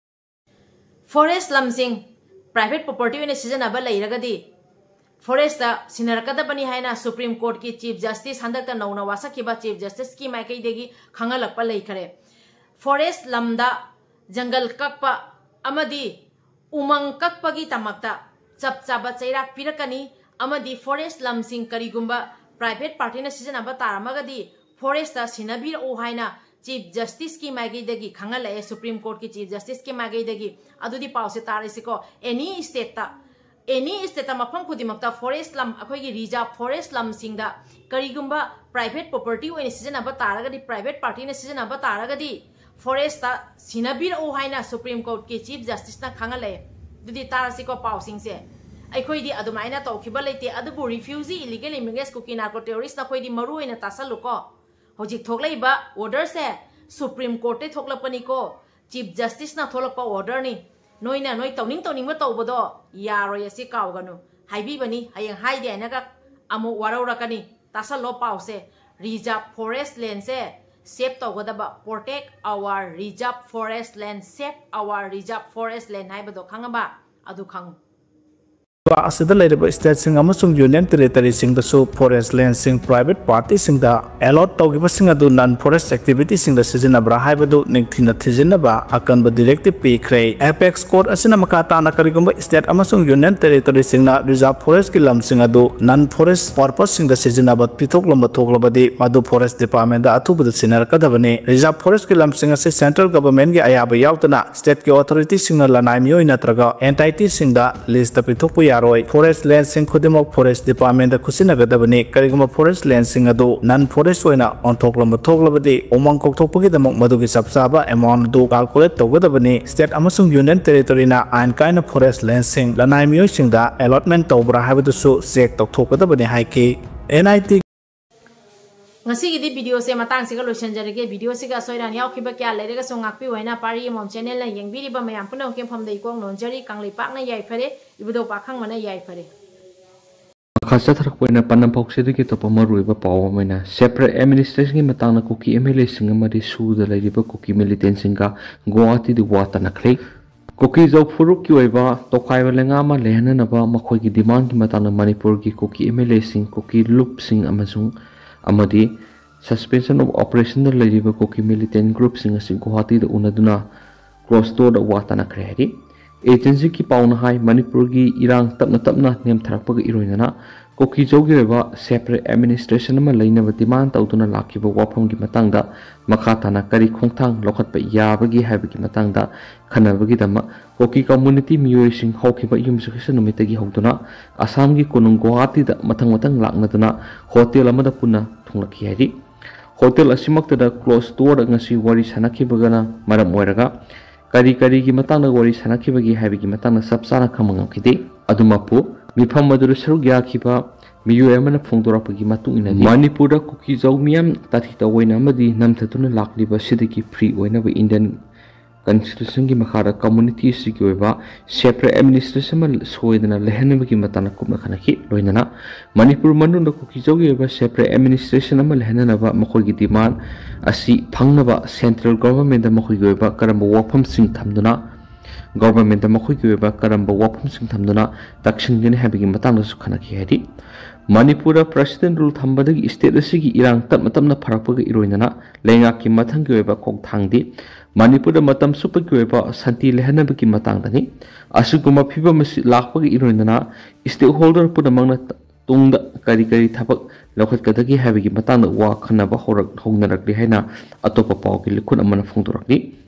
Forest ꯂꯝꯁꯤꯡ private property ꯑꯣꯏꯅ ꯁꯤꯖꯤꯟꯅꯕ ꯂꯩꯔꯒꯗꯤ forest-ꯇ ꯁꯤꯟꯅꯔꯛꯀꯗꯕꯅꯤ ꯍꯥꯏꯅ Supreme Court-ꯀꯤ Chief Justice, ꯍꯟꯗꯛꯇ ꯅꯧꯅ ꯋꯥꯁꯛꯈꯤꯕ Chief Justice-ꯀꯤ ꯃꯥꯏꯀꯩꯗꯒꯤ ꯈꯪꯍꯜꯂꯛꯄ ꯂꯩꯈꯔꯦ꯫ Forest ꯂꯝꯗ ꯖꯪꯒꯜ ꯀꯛꯄ ꯑꯃꯗꯤ ꯎꯃꯪ ꯀꯛꯄꯒꯤꯗꯃꯛꯇ ꯆꯞ ꯆꯥꯕ ꯆꯩꯔꯥꯛ ꯄꯤꯔꯛꯀꯅꯤ, ꯑꯃꯗꯤ forest ꯂꯝꯁꯤꯡ ꯀꯔꯤꯒꯨꯝꯕ private party-ꯅ ꯁꯤꯖꯤꯟꯅꯕ ꯇꯥꯔꯝꯃꯒꯗꯤ forest-ꯇ ꯁꯤꯟꯅꯕꯤꯔꯛꯎ ꯍꯥꯏꯅ Chief Justice-ꯀꯤ ꯃꯥꯏꯀꯩꯗꯒꯤ ꯈꯪꯍꯜꯂꯛꯑꯦ, Supreme Court-ꯀꯤ Chief Justice-ꯀꯤ ꯃꯥꯏꯀꯩꯗꯒꯤ꯫ ꯑꯗꯨꯗꯤ ꯄꯥꯎꯁꯦ ꯇꯥꯔꯁꯤꯀꯣ, any state-ꯇ, any state-ꯇ ꯃꯐꯝ ꯈꯨꯗꯤꯡꯃꯛꯇ forest ꯂꯝ, ꯑꯩꯈꯣꯏꯒꯤ reserve forest ꯂꯝꯁꯤꯡꯗ ꯀꯔꯤꯒꯨꯝꯕ private property ꯑꯣꯏꯅ ꯁꯤꯖꯤꯟꯅꯕ ꯇꯥꯔꯒꯗꯤ, private party-ꯅ ꯁꯤꯖꯤꯟꯅꯕ ꯇꯥꯔꯒꯗꯤ forest-ꯇ ꯁꯤꯟꯅꯕꯤꯔꯛꯎ ꯍꯥꯏꯅ Supreme Court-ꯀꯤ Chief Justice-ꯅ ꯈꯪꯍꯜꯂꯛꯑꯦ꯫ ꯑꯗꯨꯗꯤ ꯇꯥꯔꯁꯤꯀꯣ ꯄꯥꯎꯁꯤꯡꯁꯦ꯫ ꯑꯩꯈꯣꯏꯗꯤ ꯑꯗꯨꯃꯥꯏꯅ ꯇꯧꯈꯤꯕ ꯂꯩꯇꯦ꯫ ꯑꯗꯨꯕꯨ refugee, illegal immigrants, ꯀꯨꯀꯤ narco terrorist ꯅꯈꯣꯏꯗꯤ ꯃꯔꯨ ꯑꯣꯏꯅ ꯇꯥꯁꯜꯂꯨꯀꯣ꯫ ꯍꯧꯖꯤꯛ ꯊꯣꯛꯂꯛꯏꯕ order ꯁꯦ Supreme Court ꯇꯩ ꯊꯣꯛꯂꯛꯄꯅꯤꯀꯣ꯫ Chief Justice ꯅ ꯊꯣꯛꯂꯛꯄ order ꯅꯤ꯫ ꯅꯣꯏꯅ ꯅꯣꯏ ꯇꯧꯅꯤꯡ ꯇꯧꯅꯤꯡꯕ ꯇꯧꯕꯗꯣ ꯌꯥꯔꯣꯏ, ꯑꯁꯤ ꯀꯥꯎꯒꯅꯨ꯫ ꯍꯥꯏꯕꯤꯕꯅꯤ, ꯍꯌꯦꯡ ꯍꯥꯏꯗꯦ ꯍꯥꯏꯅꯒ ꯑꯃꯨꯛ ꯋꯥꯔꯧꯔꯛꯀꯅꯤ꯫ ꯇꯥꯁꯜꯂꯣ ꯄꯥꯎꯁꯦ꯫ Reserve forest land ꯁꯦ save ꯇꯧꯒꯗꯕ, protect our reserve forest land, save our reserve forest land ꯍꯥꯏꯕꯗꯣ ꯈꯪꯉꯕ? ꯑꯗꯨ ꯈꯪꯉꯨ꯫ ꯑꯁꯤꯗ ꯂꯩꯔꯤꯕ state ꯁꯤꯡ ꯑꯃꯁꯨꯡ union territory ꯁꯤꯡꯗꯁꯨ forest land ꯁꯤꯡ private party ꯁꯤꯡꯗ allot ꯇꯧꯈꯤꯕꯁꯤꯡ ꯑꯗꯨ non forest activity ꯁꯤꯡꯗ ꯁꯤꯖꯤꯟꯅꯕ꯭ꯔꯥ ꯍꯥꯏꯕꯗꯨ ꯅꯤꯡꯊꯤꯅ ꯊꯤꯖꯤꯟꯅꯕ ꯑꯀꯟꯕ directive ꯄꯤꯈ꯭ꯔꯦ꯫ Apex Court ꯑꯁꯤꯅ ꯃꯈꯥ ꯇꯥꯅ ꯀꯔꯤꯒꯨꯝꯕ state ꯑꯃꯁꯨꯡ union territory ꯁꯤꯡꯅ reserve forest ꯀꯤ ꯂꯝꯁꯤꯡ ꯑꯗꯨ non forest purpose ꯁꯤꯡꯗ ꯁꯤꯖꯤꯟꯅꯕ ꯄꯤꯊꯣꯛꯂꯝꯕ ꯊꯣꯛꯂꯕꯗꯤ ꯃꯗꯨ forest department ꯗ ꯑꯊꯨꯕꯗ ꯁꯤꯟꯅꯔꯛꯀꯗꯕꯅꯤ꯫ Reserve forest ꯀꯤ ꯂꯝꯁꯤꯡ ꯑꯁꯤ central government ꯀꯤ ꯑꯌꯥꯕ ꯌꯥꯎꯗꯅ state ꯀꯤ authority ꯁꯤꯡꯅ ꯂꯅꯥꯏ ꯃꯤꯑꯣꯏ ꯅꯠꯇ꯭ꯔꯒ entity ꯁꯤꯡꯗ list ꯄꯤꯊꯣꯛꯄ ꯌꯥꯔꯣꯏ꯫ Forest land ꯁꯤꯡ ꯈꯨꯗꯤꯡꯃꯛ forest department ꯗ ꯈꯨꯠꯁꯤꯟꯅꯒꯗꯕꯅꯤ꯫ ꯀꯔꯤꯒꯨꯝꯕ forest land ꯁꯤꯡ ꯑꯗꯨ non forest ꯑꯣꯏꯅ ꯑꯣꯟꯊꯣꯛꯂꯝꯕ ꯊꯣꯛꯂꯕꯗꯤ ꯎꯃꯪ ꯀꯣꯛꯊꯣꯛꯄꯒꯤꯗꯃꯛ ꯃꯗꯨꯒꯤ ꯆꯞ ꯆꯥꯕ amount ꯑꯗꯨ calculate ꯇꯧꯒꯗꯕꯅꯤ꯫ State ꯑꯃꯁꯨꯡ union territory ꯅ ꯑꯥꯏꯟ ꯀꯥꯏꯅ forest land ꯁꯤꯡ ꯂꯅꯥꯏ ꯃꯤꯑꯣꯏꯁꯤꯡꯗ allotment ꯇꯧꯕ꯭ꯔꯥ ꯍꯥꯏꯕꯗꯨꯁꯨ check ꯇꯧꯊꯣꯛꯀꯗꯕꯅꯤ ꯍꯥꯏꯈꯤ꯫ N I T ꯉꯁꯤꯒꯤꯗꯤ video ꯁꯦ ꯃꯇꯥꯡꯁꯤꯒ ꯂꯣꯏꯁꯤꯟꯖꯔꯒꯦ꯫ Video ꯁꯤꯒ ꯑꯁꯣꯏ ꯑꯔꯥꯟ ꯌꯥꯎꯈꯤꯕ ꯀꯌꯥ ꯂꯩꯔꯒꯁꯨ ꯉꯥꯛꯄꯤꯌꯨ ꯍꯥꯏꯅ ꯄꯥꯔꯤ ꯑꯃꯃꯝ channel ꯅ ꯌꯦꯡꯕꯤꯔꯤꯕ ꯃꯌꯥꯝ ꯄꯨꯝꯅꯃꯛꯀꯤ ꯃꯐꯝꯗ ꯏꯀꯣꯛ ꯅꯣꯟꯖꯔꯤ꯫ ꯀꯪꯂꯩꯄꯥꯛꯅ ꯌꯥꯏꯐꯔꯦ, ꯏꯕꯨꯙꯧ ꯄꯥꯈꯪꯕꯅ ꯌꯥꯏꯐꯔꯦ꯫ ꯃꯈꯥ ꯆꯠꯊꯔꯛꯄ ꯑꯣꯏꯅ ꯄꯥꯟꯗꯝ ꯄꯥꯎꯆꯦꯗꯒꯤ ꯑꯇꯣꯞꯄ ꯃꯔꯨꯑꯣꯏꯕ ꯄꯥꯎ ꯑꯃ ꯑꯣꯏꯅ separate administration ꯒꯤ ꯃꯇꯥꯡꯗ ꯀꯨꯀꯤ M L A ꯁꯤꯡ ꯑꯃꯗꯤ ꯁꯨꯗ ꯂꯩꯔꯤꯕ ꯀꯨꯀꯤ militant ꯁꯤꯡꯒ ꯒꯨꯋꯥꯍꯥꯇꯤꯗ ꯋꯥ ꯇꯥꯅꯈ꯭ꯔꯦ꯫ ꯀꯨꯀꯤꯖꯧ ꯐꯨꯔꯨꯞꯀꯤ ꯑꯣꯏꯕ ꯇꯣꯈꯥꯏꯕ ꯂꯩꯉꯥꯛ ꯑꯃ ꯂꯩꯍꯟꯅꯅꯕ ꯃꯈꯣꯏꯒꯤ demand ꯀꯤ ꯃꯇꯥꯡꯗ ꯃꯅꯤꯄꯨꯔꯒꯤ ꯀꯨꯀꯤ M L A ꯁꯤꯡ, ꯀꯨꯀꯤ ꯂꯨꯞꯁꯤꯡ ꯑꯃꯁꯨꯡ ꯑꯃꯗꯤ suspension of operation ꯗ ꯂꯩꯔꯤꯕ ꯀꯨꯀꯤ militant group ꯁꯤꯡ ꯑꯁꯤ ꯒꯨꯋꯥꯍꯥꯇꯤꯗ ꯎꯅꯗꯨꯅ closed door ꯗ ꯋꯥ ꯇꯥꯅꯈ꯭ꯔꯦ ꯍꯥꯏꯔꯤ꯫ Agency ꯒꯤ ꯄꯥꯎꯅ ꯍꯥꯏ, ꯃꯅꯤꯄꯨꯔꯒꯤ ꯏꯔꯥꯡ ꯇꯞꯅ ꯇꯞꯅ ꯅꯦꯝꯊꯔꯛꯄꯒ ꯏꯔꯣꯏꯅꯅ ꯀꯨꯀꯤꯖꯧꯒꯤ ꯑꯣꯏꯕ separate administration ꯑꯃ ꯂꯩꯅꯕ demand ꯇꯧꯗꯨꯅ ꯂꯥꯛꯈꯤꯕ ꯋꯥꯐꯝꯒꯤ ꯃꯇꯥꯡꯗ ꯃꯈꯥ ꯇꯥꯅ ꯀꯔꯤ ꯈꯣꯡꯊꯥꯡ ꯂꯧꯈꯠꯄ ꯌꯥꯕꯒꯦ ꯍꯥꯏꯕꯒꯤ ꯃꯇꯥꯡꯗ ꯈꯟꯅꯕꯒꯤꯗꯃꯛ ꯀꯨꯀꯤ community ꯃꯤꯑꯣꯏꯁꯤꯡ ꯍꯧꯈꯤꯕ ꯌꯨꯝꯁꯥꯀꯩꯁꯥ ꯅꯨꯃꯤꯠꯇꯒꯤ ꯍꯧꯗꯨꯅ ꯑꯁꯥꯝꯒꯤ ꯀꯣꯅꯨꯡ ꯒꯨꯋꯥꯍꯥꯇꯤꯗ ꯃꯊꯪ ꯃꯊꯪ ꯂꯥꯛꯅꯗꯨꯅ hotel ꯑꯃꯗ ꯄꯨꯟꯅ ꯊꯨꯡꯂꯛꯈꯤ ꯍꯥꯏꯔꯤ꯫ Hotel ꯑꯁꯤꯃꯛꯇꯗ closed door ꯗ ꯉꯁꯤ ꯋꯥꯔꯤ ꯁꯥꯟꯅꯈꯤꯕꯒꯅ ꯃꯔꯝ ꯑꯣꯏꯔꯒ ꯀꯔꯤ ꯀꯔꯤꯒꯤ ꯃꯇꯥꯡꯗ ꯋꯥꯔꯤ ꯁꯥꯟꯅꯈꯤꯕꯒꯦ ꯍꯥꯏꯕꯒꯤ ꯃꯇꯥꯡꯗ ꯆꯞ ꯆꯥꯅ ꯈꯪꯕ ꯉꯝꯈꯤꯗꯦ꯫ ꯑꯗꯨꯃꯛꯄꯨ, ꯃꯤꯐꯝ ꯑꯗꯨꯗ ꯁꯔꯨꯛ ꯌꯥꯈꯤꯕ ꯃꯤꯑꯣꯏ ꯑꯃꯅ ꯐꯣꯡꯗꯣꯔꯛꯄꯒꯤ ꯃꯇꯨꯡ ꯏꯟꯅꯗꯤ, ꯃꯅꯤꯄꯨꯔꯗ ꯀꯨꯀꯤꯖꯧ ꯃꯤꯌꯥꯝ ꯇꯥꯊꯤ ꯇꯧꯑꯣꯏꯅ ꯑꯃꯗꯤ ꯅꯝꯊꯗꯨꯅ ꯂꯥꯛꯂꯤꯕ ꯑꯁꯤꯗꯒꯤ free ꯑꯣꯏꯅꯕ Indian Constitution ꯒꯤ ꯃꯈꯥꯗ community ꯑꯁꯤꯒꯤ ꯑꯣꯏꯕ separate administration ꯑꯃ ꯁꯣꯏꯗꯅ ꯂꯩꯍꯟꯅꯕꯒꯤ ꯃꯇꯥꯡꯗ ꯀꯨꯞꯅ ꯈꯟꯅꯈꯤ꯫ ꯂꯣꯏꯅꯅ ꯃꯅꯤꯄꯨꯔ ꯃꯅꯨꯡꯗ ꯀꯨꯀꯤꯖꯧꯒꯤ ꯑꯣꯏꯕ separate administration ꯑꯃ ꯂꯩꯍꯟꯅꯅꯕ ꯃꯈꯣꯏꯒꯤ demand ꯑꯁꯤ ꯐꯪꯅꯕ central government ꯇ ꯃꯈꯣꯏꯒꯤ ꯑꯣꯏꯕ ꯀꯔꯝꯕ ꯋꯥꯐꯝꯁꯤꯡ ꯊꯝꯗꯨꯅ, government ꯇ ꯃꯈꯣꯏꯒꯤ ꯑꯣꯏꯕ ꯀꯔꯝꯕ ꯋꯥꯐꯝꯁꯤꯡ ꯊꯝꯗꯨꯅ ꯇꯛꯁꯤꯟꯒꯅꯤ ꯍꯥꯏꯕꯒꯤ ꯃꯇꯥꯡꯗꯁꯨ ꯈꯟꯅꯈꯤ꯫ ꯍꯥꯏꯗꯤ, ꯃꯅꯤꯄꯨꯔꯗ president rule ꯊꯝꯕꯗꯒꯤ state ꯑꯁꯤꯒꯤ ꯏꯔꯥꯡ ꯇꯞꯅ ꯇꯞꯅ ꯐꯔꯛꯄꯒ ꯏꯔꯣꯏꯅꯅ ꯂꯩꯉꯥꯛꯀꯤ ꯃꯊꯪꯒꯤ ꯑꯣꯏꯕ ꯈꯣꯡꯊꯥꯡꯗꯤ ꯃꯅꯤꯄꯨꯔꯗ ꯃꯇꯝ ꯆꯨꯞꯄꯒꯤ ꯑꯣꯏꯕ ꯁꯥꯟꯇꯤ ꯂꯩꯍꯟꯅꯕꯒꯤ ꯃꯇꯥꯡꯗꯅꯤ꯫ ꯑꯁꯤꯒꯨꯝꯕ ꯐꯤꯕꯝ ꯑꯁꯤ ꯂꯥꯛꯄꯒ ꯏꯔꯣꯏꯅꯅ stakeholder ꯄꯨꯝꯅꯃꯛꯅ ꯇꯨꯡꯗ ꯀꯔꯤ ꯀꯔꯤ ꯊꯕꯛ ꯂꯧꯈꯠꯀꯗꯒꯦ ꯍꯥꯏꯕꯒꯤ ꯃꯇꯥꯡꯗ ꯋꯥ ꯈꯟꯅꯕ ꯍꯧꯔꯛ-, ꯍꯧꯅꯔꯛꯂꯤ ꯍꯥꯏꯅ ꯑꯇꯣꯞꯄ ꯄꯥꯎꯒꯤ ꯂꯤꯈꯨꯟ ꯑꯃꯅ ꯐꯣꯡꯗꯣꯔꯛꯂꯤ꯫